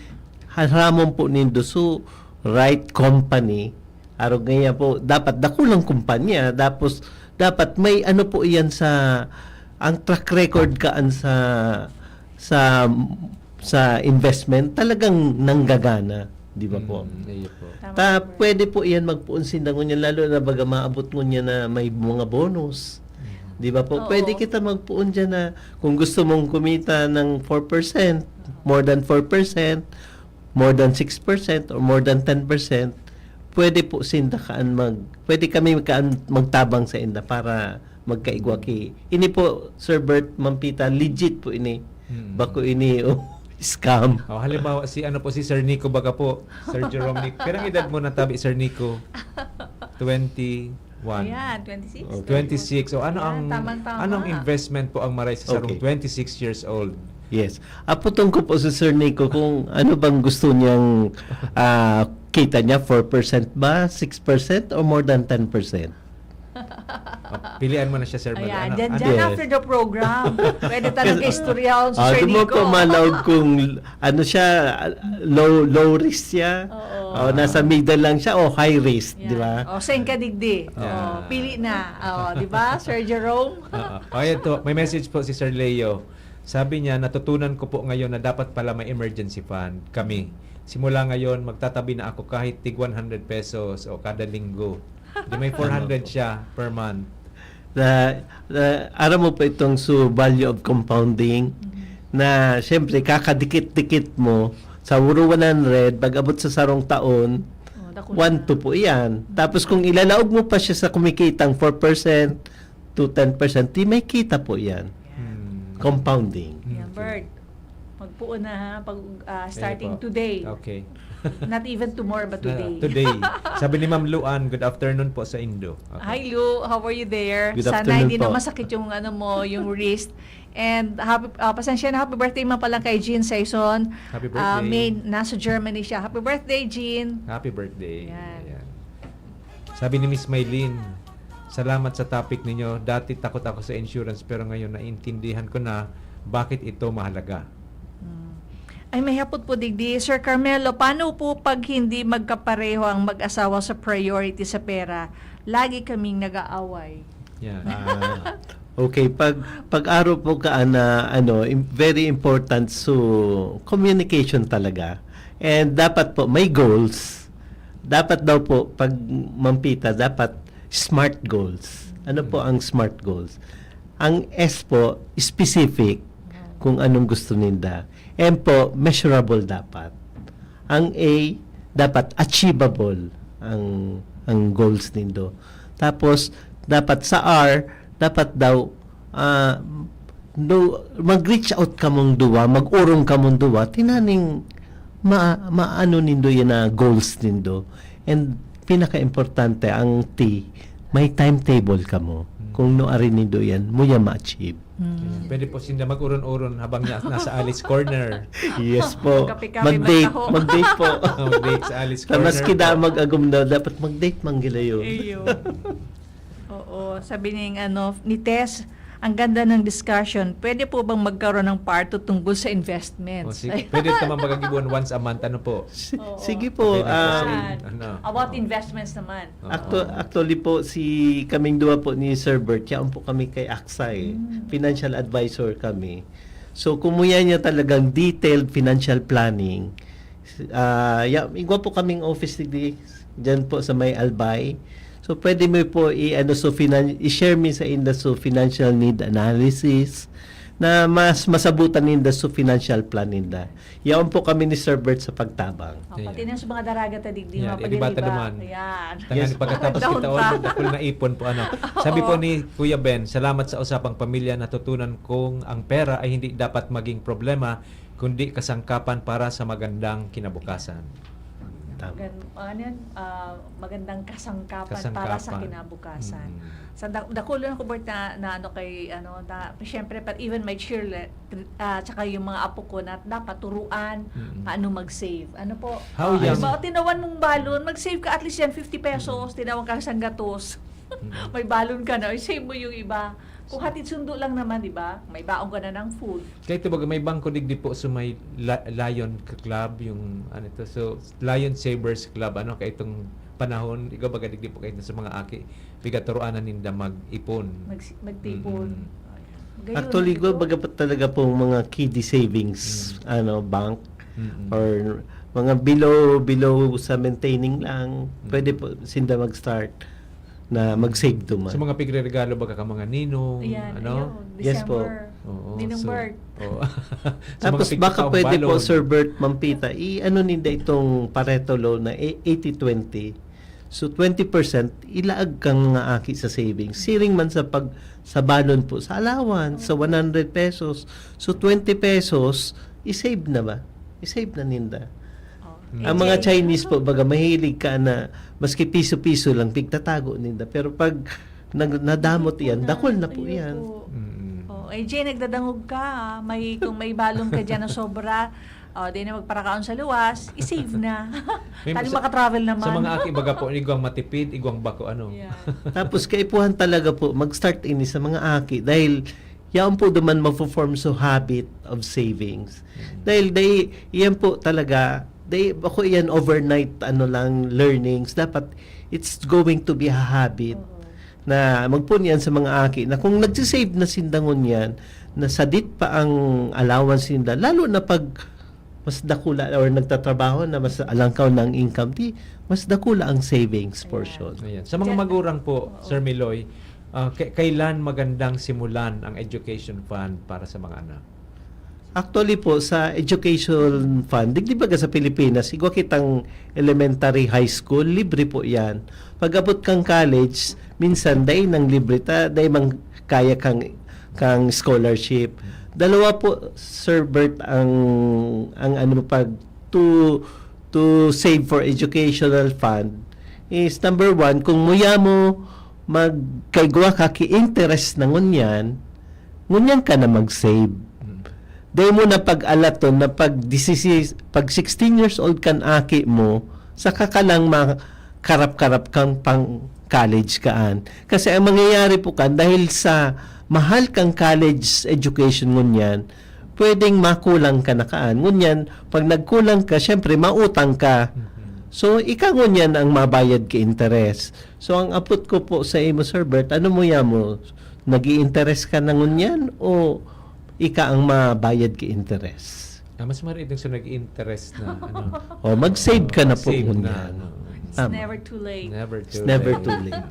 haramon po nindo, so, right company, arog ngayon po, dapat dakulang kumpanya, tapos dapat may ano po iyan sa, ang track record kaan sa, sa, sa investment, talagang nanggagana, di ba po? Mm, iyo po. Tama Ta-, po. Pwede po iyan magpuon sinda ngunyan, lalo na baga maabot ngunyan na may mga bonus. Mm. Di ba po? Oo. Pwede kita magpuon dyan na kung gusto mong kumita ng four percent, more than four percent, more than six percent or more than ten percent, pwede po sinda kaan mag-, pwede kami kaan magtabang sa inda para magkaigwa ki. Ini po, Sir Bert, Ma'am Pita, legit po ini. Hmm. Bako ini, oh, scam. Oh, halimbawa, si ano po, si Sir Nico baga po, Sir Jerome Nico. Pirang edad mo na tabi, Sir Nico? Twenty-one. Ayan, twenty-six. Oh, twenty-six. O, ano Ayan, ang, tamang-tama. anong investment po ang maray sa sarong Okey. twenty-six years old? Yes. Aputong ko po si Sir Nico kung ano bang gusto niyang, ah, kita niya, four percent ba, six percent, or more than ten percent? Oh, pilian mo na siya, Sir Ayan, Malu. Ano? dyan, Ano? dyan Yes. after the program. Pwede talaga istoryahan si Ah, Sir doon mo Nico. po malaog kung ano siya, low, low risk siya. Oo. Oh, nasa middle lang siya o high risk, Yan. di ba? O, saan ka digdi? O, Yeah. pili na. O, di ba, Sir Jerome? Oo. O, ayan to. May message po si Sir Leo. Sabi niya, "Natutunan ko po ngayon na dapat pala may emergency fund kami. Simula ngayon, magtatabi na ako kahit tig one hundred pesos o kada linggo." Di may four hundred Ano po? siya per month. Na, na, aram mo pa itong so value of compounding Mm. na siyempre kakadikit-dikit mo, Sa Wuro one hundred, pag abot sa sarong taon, Oh, dakul one na. two po iyan. Tapos kung ilalaog mo pa siya sa kumikitang four percent to ten percent, di may kita po iyan. Yan. Hmm. Compounding. Hmm, Yan, okay. Bert. Magpuon na ha, pag ah, Kaya starting po. today. Okay. Not even tomorrow, but Na- today. today. Sabi ni Ma'am Luan, "Good afternoon po sa Indo." Okay. Hi Lou, how are you there? Good Sana afternoon hindi na po. masakit yung ano mo, yung wrist. And happy ah, pasensya na, happy birthday man pala kay Jean Saison. Happy Ah, birthday. May nasa Germany siya. Happy birthday, Jean. Happy birthday. Yan. Ayan. Sabi ni Miss Maylene, "Salamat sa topic ninyo. Dati takot ako sa insurance pero ngayon naiintindihan ko na bakit ito mahalaga." Mm. Ay, may hapot po digdi. Sir Carmelo, paano po pag hindi magkapareho ang mag-asawa sa priority sa pera? Lagi kaming nag-aaway. Yan. Ah, okay, pag pag-aro po ka na ano, im- very important, so communication talaga. And dapat po may goals. Dapat daw po pag mampita, dapat smart goals. Ano po ang smart goals? Ang S po, specific, kung anong gusto ninda. M po, measurable dapat. Ang A, dapat achievable ang ang goals nindo. Tapos dapat sa R, dapat daw ah, no, mag-reach out kamong duwa, mag-orong kamong duwa, tinaning ma maano nindo yan na goals nindo. And pinaka-importante ang T, may timetable kamo. Kung no ari nindo yan, mo yan ma-achieve. Ayan. Pwede po sinda mag-uron-uron habang niya, nasa Alice Corner. Yes po. Kape-kape, Mag-date, magtaho. Mag-date po. Mag-date sa Alice Sa Corner maski po. da mag-agom na, dapat mag-date man gila yun. Iyo. Oo, sabi ni ano ni Tess, ang ganda ng discussion. Pwede po bang magkaroon ng part two tungkol sa investments? O, sige. Pwede naman pagkagibuan once a month, ano po? Si- Oo. Sige po. Okay na po. Um, Yan. Ano? About investments naman. Oo. Actu- actually po, si kaming duwa po ni Sir Bert, yaon po kami kay AXA eh. Mm. Financial advisor kami. So, kumuya niya talagang detailed financial planning. Ah, ya, igwa po kaming office digdi, dyan po sa may Albay. So, pwede mo po i-, ano, so finan- i-share mi sa inda so financial need analysis na mas masabutan ninda so financial plan ninda. Yaon po kami ni Sir Bert sa pagtabang. Oh, pati Ayan. na sa mga daraga ta digdi, Yan, mga iriba ta pagiriba. duman. Yan. Tangan Yes. pagkatapos Down kita pa. on, dakul na ipon po, ano. Sabi Oo. po ni Kuya Ben, "Salamat sa usapang pamilya, natutunan kong ang pera ay hindi dapat maging problema, kundi kasangkapan para sa magandang kinabukasan." Tama. Magan- ano yan? Ah, magandang kasangkapan, para sa Kasangkapan. Kinabukasan. Mm. Sa da- dakulo na ko, Bert, na, na ano kay, ano, na, siyempre, but even my children, ah, tsaka yung mga apo ko na dapat turuan, Mm. paano mag-save. Ano po? How Ah, young? halimbawa, tinawan mong balon, mag-save ka at least yan fifty pesos, tinawan ka sa gatos. Mm. May balon ka na, i-save mo yung iba. Kung hatid sundo lang naman, di ba? May baon ka na ng food. Kaya ito baga, may bangko digdi po sa may La- Lion Club, yung ano ito. So, Lion Savers Club, ano, kaya itong panahon, ikaw baga digdi po kayo sa mga aki, pigaturuanan ninda mag-ipon. Mag- magtipon. Mm-mm. Oh, yan. Gayon, Actually, ano go, to? baga pa talaga pong mga kiddie savings, Mm. ano, bank, Mm-mm. or mga below, below sa maintaining lang, Mm. pwede po sinda mag-start na mag-save duman. Sa mga pigre-regalo baga ka mga ninong, Ayan, ano? ayun, Yes po. December. Oo, Ninong so, Bert. Oo. Sa Tapos mga baka pigtaong pwede po, balon. Sir Bert, Ma'am Pita, i-ano ninda itong Pareto Law na e- eighty twenty. So, twenty percent ilaag kang mga aki sa savings. Siring man sa pag sa balon po, sa allowance, sa one hundred pesos. So, twenty pesos, i-save na ba? I-save na ninda. Oh. Mm. Ang mga A J. Chinese po, baga mahilig ka na maski piso-piso lang, pigtatago ninda. Pero pag nag- nadamot Ayun yan, po na. dakol na po Ayun yan. po. Mm. Oh, A J, nagdadangog ka, ah. May, kung may balon ka dyan na sobra, oh, di na magparakaon sa luwas, i-save na. May Tali sa- makatravel naman. Sa mga aki baga po, igwang matipid, igwang bako, ano. Yeah. Tapos kaipuhan talaga po mag-start ini sa mga aki dahil yaon po duman mafo-form so habit of savings. Dahil dai, yan po talaga, dai, ako yan overnight ano lang learnings. Dapat it's going to be a habit Oo. na magpon yan sa mga aki na kung nagsisave na sinda ngunyan, na sadit pa ang allowance ninda, lalo na pag mas dakula or nagtatrabaho na mas alangkaw na ang income, di mas dakula ang savings Ayan. portion. Ayan. Sa mga Diyan- magurang po, Oo. Sir Miloy, ah, k- kailan magandang simulan ang education fund para sa mga anak? Actually po, sa education fund, digdi baga sa Pilipinas, igwa kitang elementary, high school, libre po yan. Pag-abot kang college, minsan dai nang libre ta, dai man kaya kang, kang scholarship. Dalawa po, Sir Bert, ang, ang ano, pag to, to save for educational fund is, number one, kung muya mo magkaigwa ka ki interest na ngunyan, ngunyan ka na mag-save. Dai mo na pag-alaton na pag sixteen, pag sixteen years old kan aki mo, saka ka lang makarap-karap kang pang college kaan. Kasi ang mangyayari po kan, dahil sa mahal kang college education ngunyan, pwedeng makulang ka na kaan. Ngunyan, pag nagkulang ka, syempre, mautang ka. So, ika ngunyan ang mabayad ki interes. So, ang apot ko po sa imo, Sir Bert, ano muya mo? Nag-i-interes ka na ngunyan o ika ang mabayad ki interes? Ah, mas marahay itong sa nag-interest na, ano. O, mag-save ka na po Save na, ngunyan. ano. It's Tama. never too late. Never It's too never late. too late.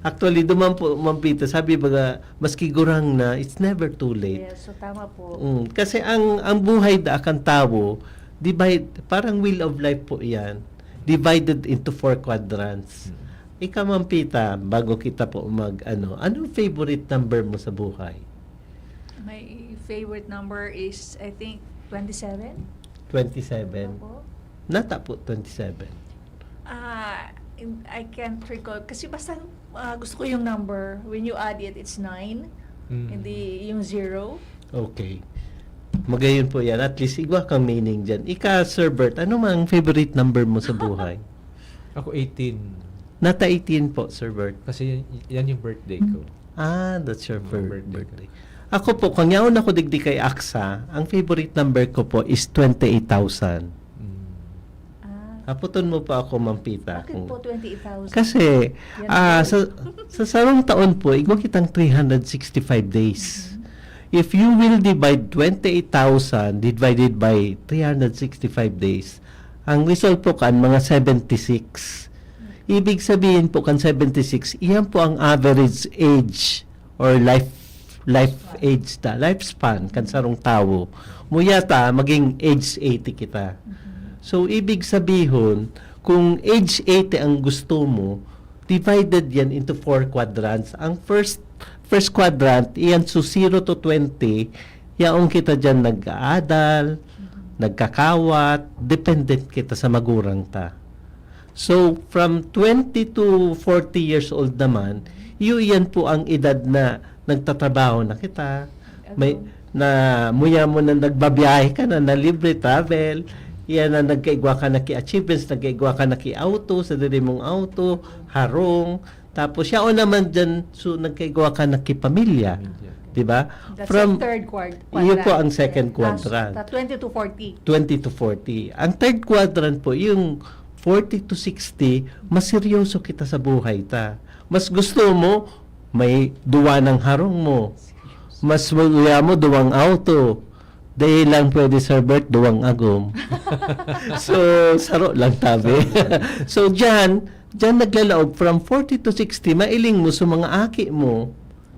Actually, duman po, Ma'am Pita, sabi baga, maski gurang na, it's never too late. Yes, so tama po. Mm, kasi ang, ang buhay da kan tawo, divide, parang wheel of life po yan. Divided into four quadrants. Hmm. Ikaw, Ma'am Pita, bago kita po mag, ano, anong favorite number mo sa buhay? My favorite number is, I think, twenty-seven. Twenty-seven. Opo. Nata po, twenty-seven. Ah, in- I can't recall. Kasi basta ah, gusto ko yung number. When you add it, it's nine. Mm. Hindi yung zero. Okay. Magayon po yan. At least, igwa kang meaning dyan. Ika, Sir Bert, ano mang favorite number mo sa buhay? Ako, eighteen. Nata eighteen po, Sir Bert. Kasi yan, yan yung birthday ko. Ah, that's your Mga fir- birthday ko. birthday. Ako po, kung yaon ako digdi kay Aksa, ang favorite number ko po is twenty-eight thousand. Mm. Ah. Haputon mo po ako, Ma'am Pita, Bakit kung po twenty-eight thousand? Kasi, Yan ah, po. sa, sa sarong taon po, igwa kitang three hundred sixty-five days. Mhm. If you will divide twenty-eight thousand divided by three hundred sixty-five days, ang result po kan mga seventy-six. Ibig sabihin po kan seventy-six, iyan po ang average age or life, life age ta, lifespan kan sarong tawo. Muya ta, maging age eighty kita. Mhm. So, ibig sabihon, kung age eighty ang gusto mo, divided yan into four quadrants. Ang first, first quadrant, iyan so zero to twenty, yaon kita dyan nag-aadal, Mhm. nagkakawat, dependent kita sa magurang ta. So, from twenty to forty years old naman, iyo iyan po ang edad na nagtatrabaho na kita, may, Ano? na muya mo na nagbabiyahe ka na, na libre travel, iyan na nagkaigwa ka na ki achievements, nagkaigwa ka na ki auto, sa diri mong auto, harong, tapos yaon naman dyan, so nagkaigwa ka na ki pamilya. Pamilya. Di ba? That's From, the third quad- iyo po quadrant. ang second Last, quadrant. the twenty to forty. Twenty to forty. Ang third quadrant po, yung forty to sixty, mas seryoso kita sa buhay ta. Mas gusto mo, may duwa ng harong mo. Mas guya mo, duwang auto. Dahil lang pwede, Sir Bert, duwang agom. So, saro lang tabi. So, dyan, dyan naglalaog from forty to sixty, mailing mo sa mga aki mo.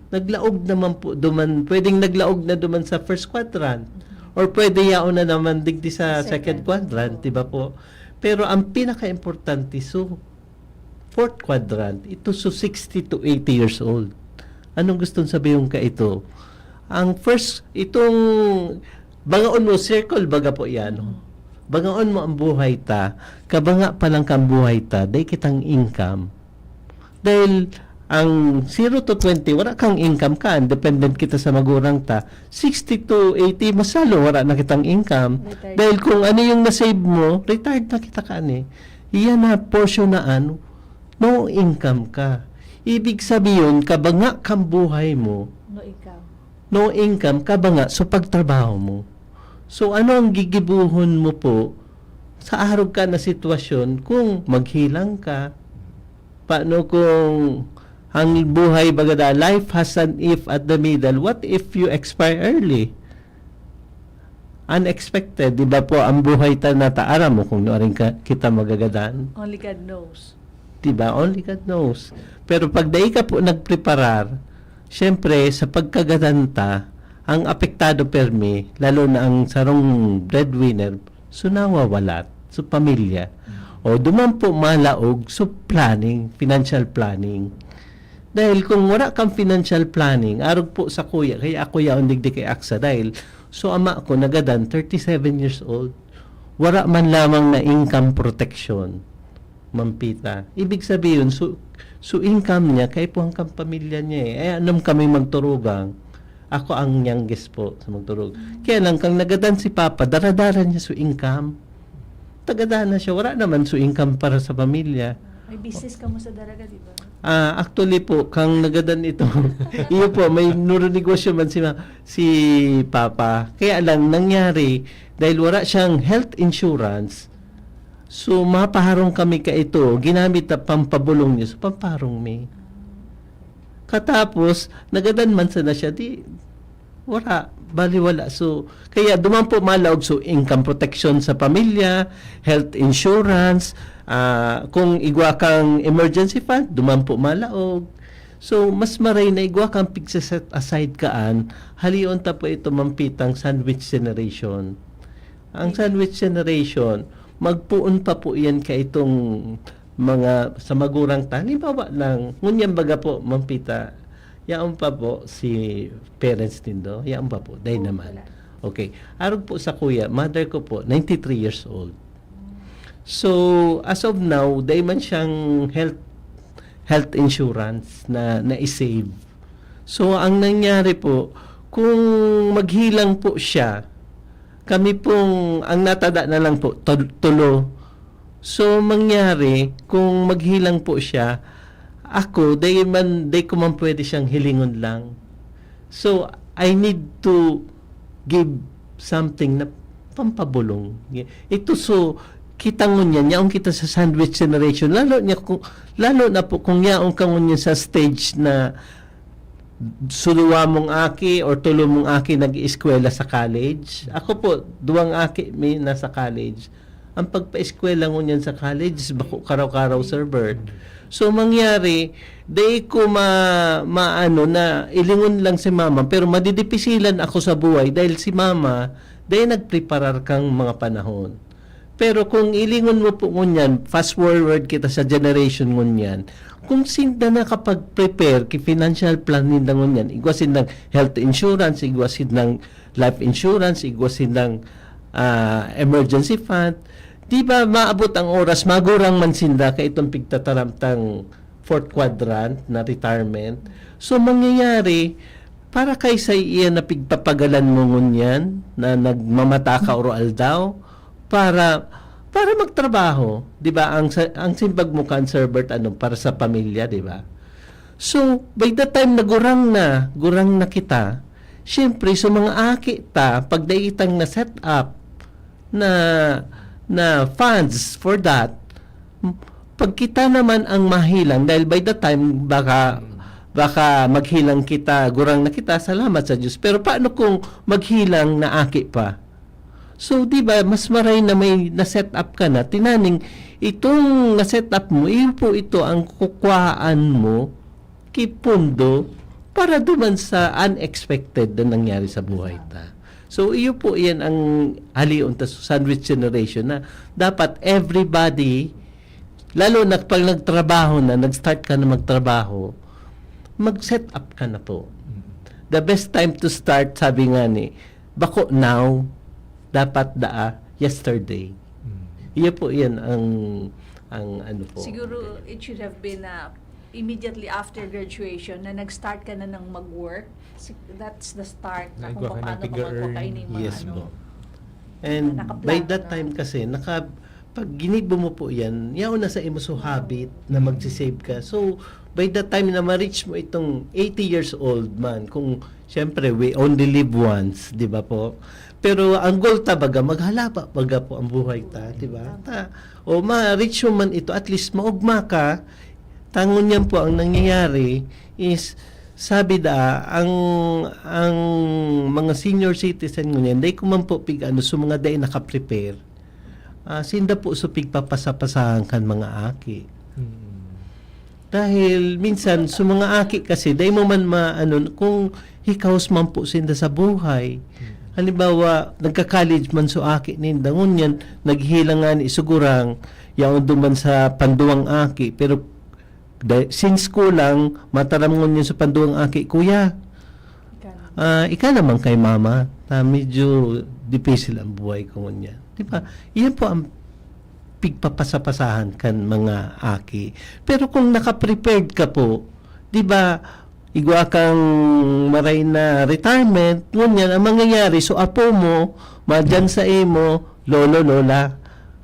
Naglaog naman po duman, pwedeng naglaog na duman sa first quadrant. Or pwede yaon na naman digdi sa Sa second second. quadrant, Oo. di ba po? Pero ang pinaka-importante, so, fourth quadrant, ito so sixty to eighty years old. Anong gustong sabihon ka ito? Ang first, itong bangaon mo, circle baga po yan. Mm. Bangaon mo ang buhay ta, kabanga pa lang kang buhay ta, dai kitang income. Dahil ang zero to twenty, wala kang income ka, dependent kita sa magurang ta. Sixty to eighty, mas lalo, wala na kitang income. Retired. Dahil kung ano yung na-save mo, retired na kita ka, ani. Iyan na portion na ano, no income ka. Ibig sabihin, kabanga kang buhay mo, No income. no income, kabanga sa pagtrabaho mo. So, ano ang gigibuhon mo po sa arog ka na sitwasyon kung maghilang ka? Paano kung ang buhay, baga da, life has an if at the middle? What if you expire early? Unexpected, di ba po, ang buhay ta nata, aram mo kung nuarin ka, kita magagadan? Only God knows. Di ba? Only God knows. Pero pag dai ka po nagpreparar, syempre, sa pagkagadan ta, Ang apektado permi, lalo na ang sarong breadwinner, so nawawalat, so pamilya. O duman po malaog, so planning, financial planning. Dahil kung wala kang financial planning, arog po sa kuya, kaya ako yaon digdi kay aksa dahil so ama ko nagadan, thirty-seven years old. Wala man lamang na income protection, Mampita. Ibig sabihin, so, so income niya, kay po hanggang pamilya niya eh. Ay, anam kami magturugang. Ako ang youngest po sa magturog. Kaya lang, kang nagadan si Papa, daradara niya so income. Tagadan na siya. Wala naman so income para sa pamilya. May business ka mo sa Daraga, di ba? Ah, actually po, kang nagadan ito, iyo po, may nuro negosyo man si, ma- si Papa. Kaya lang, nangyari, dahil wala siyang health insurance, so mapaharong kami ka ito, ginamit na pampabulong niya, so pampaharong mi. Katapos, nagadan man sana siya, di, wala, baliwala. So, kaya duman po malaog, so income protection sa pamilya, health insurance, ah, kung igwa kang emergency fund, duman po malaog. So, mas maray na igwa kang pigsa-set aside kaan, halion ta po ito Mampita ang sandwich generation. Ang sandwich generation, magpoon pa po yan ka itong mga sa magurang ta. Halimbawa lang, ngunyan baga po, Mampita, yaon pa po si parents nindo, yaon pa po, dai Oo, naman. wala. Okay. Arog po sa kuya, mother ko po, ninety-three years old. So, as of now, dai man siyang health health insurance na na-save. So, ang nangyari po, kung maghilang po siya, kami pong, ang natada na lang po, tol- tulo. So, mangyari, kung maghilang po siya, ako, dai man, dai ko man pwede siyang hilingon lang. So, I need to give something na pampabulong. Ito, so, kita ngunyan, yaon kita sa sandwich generation. Lalo niya kung, lalo na po kung yaon ka ngunyan sa stage na suluwa mong aki or tulo mong aki nag-eskwela sa college. Ako po, duwang aki mi nasa college. Ang pagpa-eskwela ngunyan sa college, bako karaw-karaw, Sir Bert. So, mangyari, dai ko ma, maano na, ilingon lang si mama, pero madidipisilan ako sa buhay dahil si mama, dai nagpreparar kang mga panahon. Pero kung ilingon mo po ngunyan, fast forward kita sa generation ngunyan, kung sinda nakapag-prepare ki financial plan ninda ngunyan, igwa sindang health insurance, igwa sindang life insurance, igwa sindang ah, emergency fund, di ba maabot ang oras, magurang man sinda ka itong pigtataram tang fourth quadrant na retirement. So, mangyayari, para kay sa iyan na pigpapagalan mo ngunyan, na nagmamata ka oro aldaw, para para magtrabaho, di ba? Ang sa- ang simbag mo kan Sir Bert, ano, para sa pamilya, di ba? So, by the time na gurang na, gurang na kita, siyempre, sa mga aki ta, pag dai kitang na-set up na, na funds for that, m- pag kita naman ang mahilang, dahil by the time, baka, baka maghilang kita, gurang na kita, salamat sa Diyos. Pero paano kung maghilang na aki pa? So, di ba, mas maray na may na-set up ka na. Tinaning, itong na-set up mo, iyo po ito ang kukwaan mo, kipundo, para duman sa unexpected na nangyari sa buhay ta. So, iyo po yan ang halion ta sa sandwich generation na dapat everybody, lalo na pag nagtrabaho na, nag-start ka na magtrabaho, mag-set up ka na po. The best time to start, sabi nga ni, bako now, dapat daa yesterday. Mm. Iyo po yan ang, ang ano po. Siguro it should have been uh, immediately after graduation na nag-start ka na ng mag-work. Si- That's the start na Na kung igwa ka ng paano ka figure magkakain earn. ng mga Yes ano. po. And Nakaplano by that na. time kasi, naka, pag ginibo mo po yan, yaon na sa imo so habit na magsisave ka. So, by that time na ma-reach mo itong eighty years old man, kung siyempre, we only live once, di ba po? Pero ang goal ta, baga, maghalaba, baga po ang buhay ta, di ba? Ta, o ma-reach mo man ito, at least maugma ka, tangon yan po ang nangyayari is, sabi da, ang, ang mga senior citizen ngunyan, dai ko man po pig-ano, so mga dai nakaprepare. Ah, sinda po so pigpapasapasahan kan mga aki. Mm. Dahil minsan, sa mga aki kasi, dai mo man maano, kung hikaos man po sinda sa buhay. Halimbawa, nagka-college man so aki ninda, ngunyan, naghihilang nga ni sugurang, yaon duman sa panduwang aki. Pero, dai-, since kulang, mataram ngunyan sa panduwang aki, "Kuya, ah, ika naman kay mama, na medyo dipisil ang buhay ko ngunyan." Di ba? Iyan po ang pigpapasapasahan kan mga aki. Pero kung naka-prepared ka po, di ba, igwa kang maray na retirement, ngunyan, ang mangyayari, so apo mo, madyan sa imo, "Lolo, lola,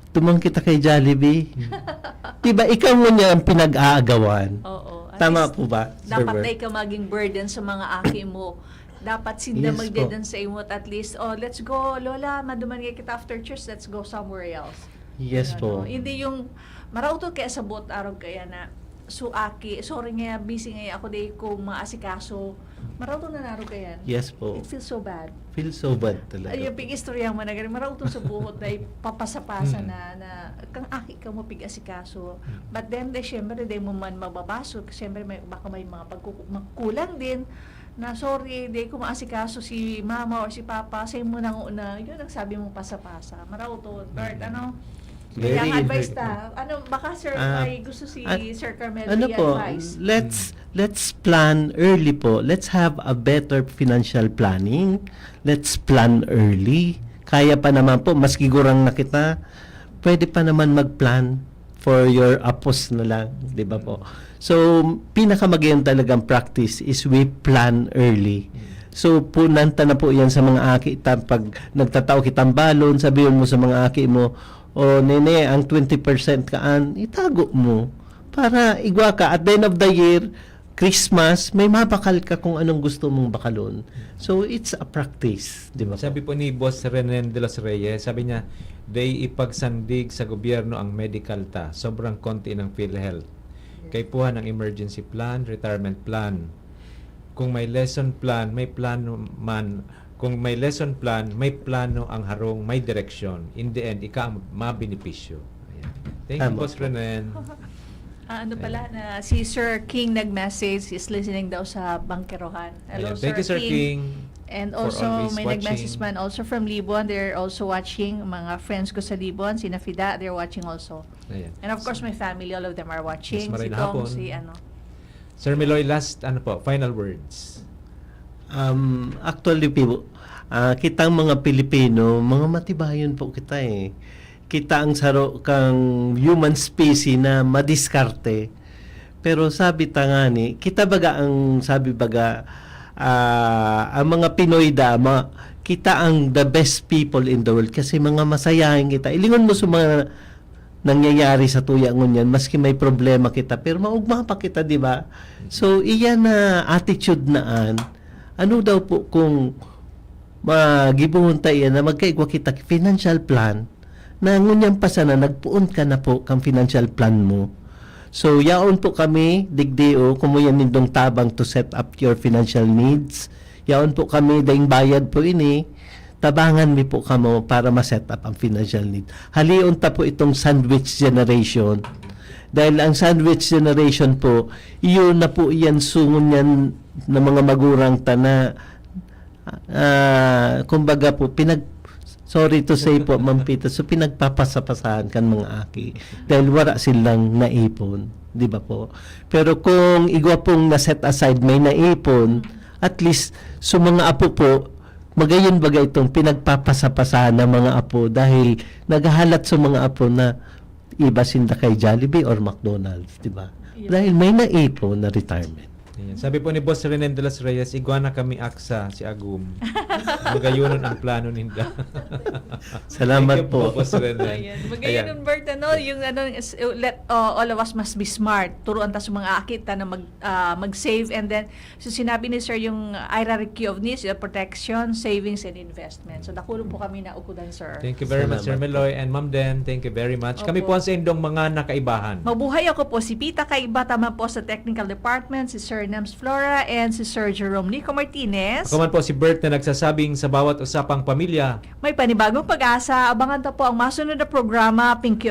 tumang kita kay Jollibee." Di ba, ikaw ngunyan ang pinag-aagawan. Oo. At Tama least, po ba, Sir dapat Bert? Di ka maging burden sa mga aki mo. Dapat sinda Yes po. magdedan sa imo at least, "Oh, let's go, Lola, maduman nga kita after church, let's go somewhere else." Yes Ano, po. Hindi yung, marauto kaya sa buot arog kaya na, "So, aki, sorry nga, busy nga ako, di ko maasikaso." Marauto na naro kaya. Yes po. It feels so bad. Feels so bad talaga Ay, yung po. pig-istorya mo na ganun, marauto sa buhot na ipapasapasa Mm. na, na kang aki ka mo pig-asikaso. Mm. But then, de, syempre, di mo man mababaso. Siyempre, may, baka may mga pagkuku-, magkulang din na, "Sorry, di ko maasikaso si mama or si papa. Sa imo na una." Yun ang sabi mong pasa-pasa. Marauto. Bert, Mm. ano? Very Kaya ang advice hurtful. ta, ano, baka, sir, Ah, may gusto si an-, Sir Carmelo ano po, i-advise. let's, Mm. let's plan early po. Let's have a better financial planning. Let's plan early. Kaya pa naman po, maski gurang na kita, pwede pa naman mag-plan for your apos na lang, di ba po? So, pinakamagayon talagang practice is we plan early. So, punan ta na po yan sa mga aki ta. Pag nagtatao kitang balon, sabihin mo sa mga aki mo, "O, nene, ang twenty percent kaan, itago mo." Para igwa ka, at the end of the year, Christmas, may mabakal ka kung anong gusto mong bakalon. So, it's a practice, di ba po? Sabi po ni Boss Renen de los Reyes, sabi niya, "Dai ipagsandig sa gobyerno ang medical ta. Sobrang konti ng PhilHealth. Kaipuhan ang emergency plan, retirement plan. Kung may lesson plan, may plano man. Kung may lesson plan, may plano ang harong, may direksyon. In the end, ika ang mabenepisyo." Ayan. Thank you, Tama Boss po. Renen. Ah, ano pala, Ayan. na si Sir King nag-message, is listening daw sa Bangkerohan. Hello, Ayan. Thank Sir you, Sir King. King, And for also, always may nag-message watching. man also from Libon. They're also watching. Mga friends ko sa Libon, si Nafida, they're watching also. Ayan. And of course, my family, all of them are watching. Yes, maray Si na Tong, hapon. si ano. Sir Meloy, last, ano po, final words. Um, actually po, ah, kitang mga Pilipino, mga matibayon po kita eh. Kita ang saro kang human species na madiskarte. Pero sabi ta nga ni, kita baga ang, sabi baga, ah, ang mga Pinoy da, ma-, kita ang the best people in the world kasi mga masayahin kita. Ilingon mo sa mga nangyayari sa tuya ngunyan, maski may problema kita, pero maugma pa kita, di ba? So, iyan na attitude na an, ano daw po kung magibohon ta iyan na magkaigwa kita financial plan, na ngunyan pa sana nagpoon ka na po kang financial plan mo. So, yaon po kami, digdi o, kumuyan nindong tabang to set up your financial needs. Yaon po kami, daing bayad po ini, tabangan mi po kamo para ma-set up ang financial need. Halion ta po itong sandwich generation. Dahil ang sandwich generation po, iyon na po iyan sungon yan ng mga magurang ta na, ah, kumbaga po, pinag-, sorry to say po, Ma'am Pita, so pinagpapasapasahan kan mga aki dahil wala silang naipon, di ba po? Pero kung igwa pong na-set aside, may naipon, at least, so mga apo po, magayon baga itong pinagpapasapasahan ng mga apo dahil naghahalat sa mga apo na iba sinda kay Jollibee or McDonald's, di ba? Yun. Dahil may naipon na retirement. Ayan. Sabi po ni Boss Renen de los Reyes, "Igwa na kami aksa, si Agum. Magayonon ang plano ninda." Salamat Thank you po, po. Boss Renen. Ayan. Magayon Ayan. nun, Bert, ano, yung ano, is, uh, let, uh, all of us must be smart. Turuan ta sa mga aki ta na mag, ah, mag-save and then, so sinabi ni Sir yung hierarchy of needs, yung protection, savings, and investment. So, dakulon po kami na ukudan, Sir. Thank you very much, Sir Salamat po. Meloy. And Ma'am Den, thank you very much. Kami Opo. po ang sa indong mga nakaibahan. Mabuhay, ako po si Pita Kaiba, taman po sa Technical Department, si Sir Nems Flora, and si Sir Jerome Nico Martinez. Ako man po si Bert na nagsasabing sa bawat usapang pamilya. May panibagong pag-asa. Abangan ta po ang masunod na programa. Thank you.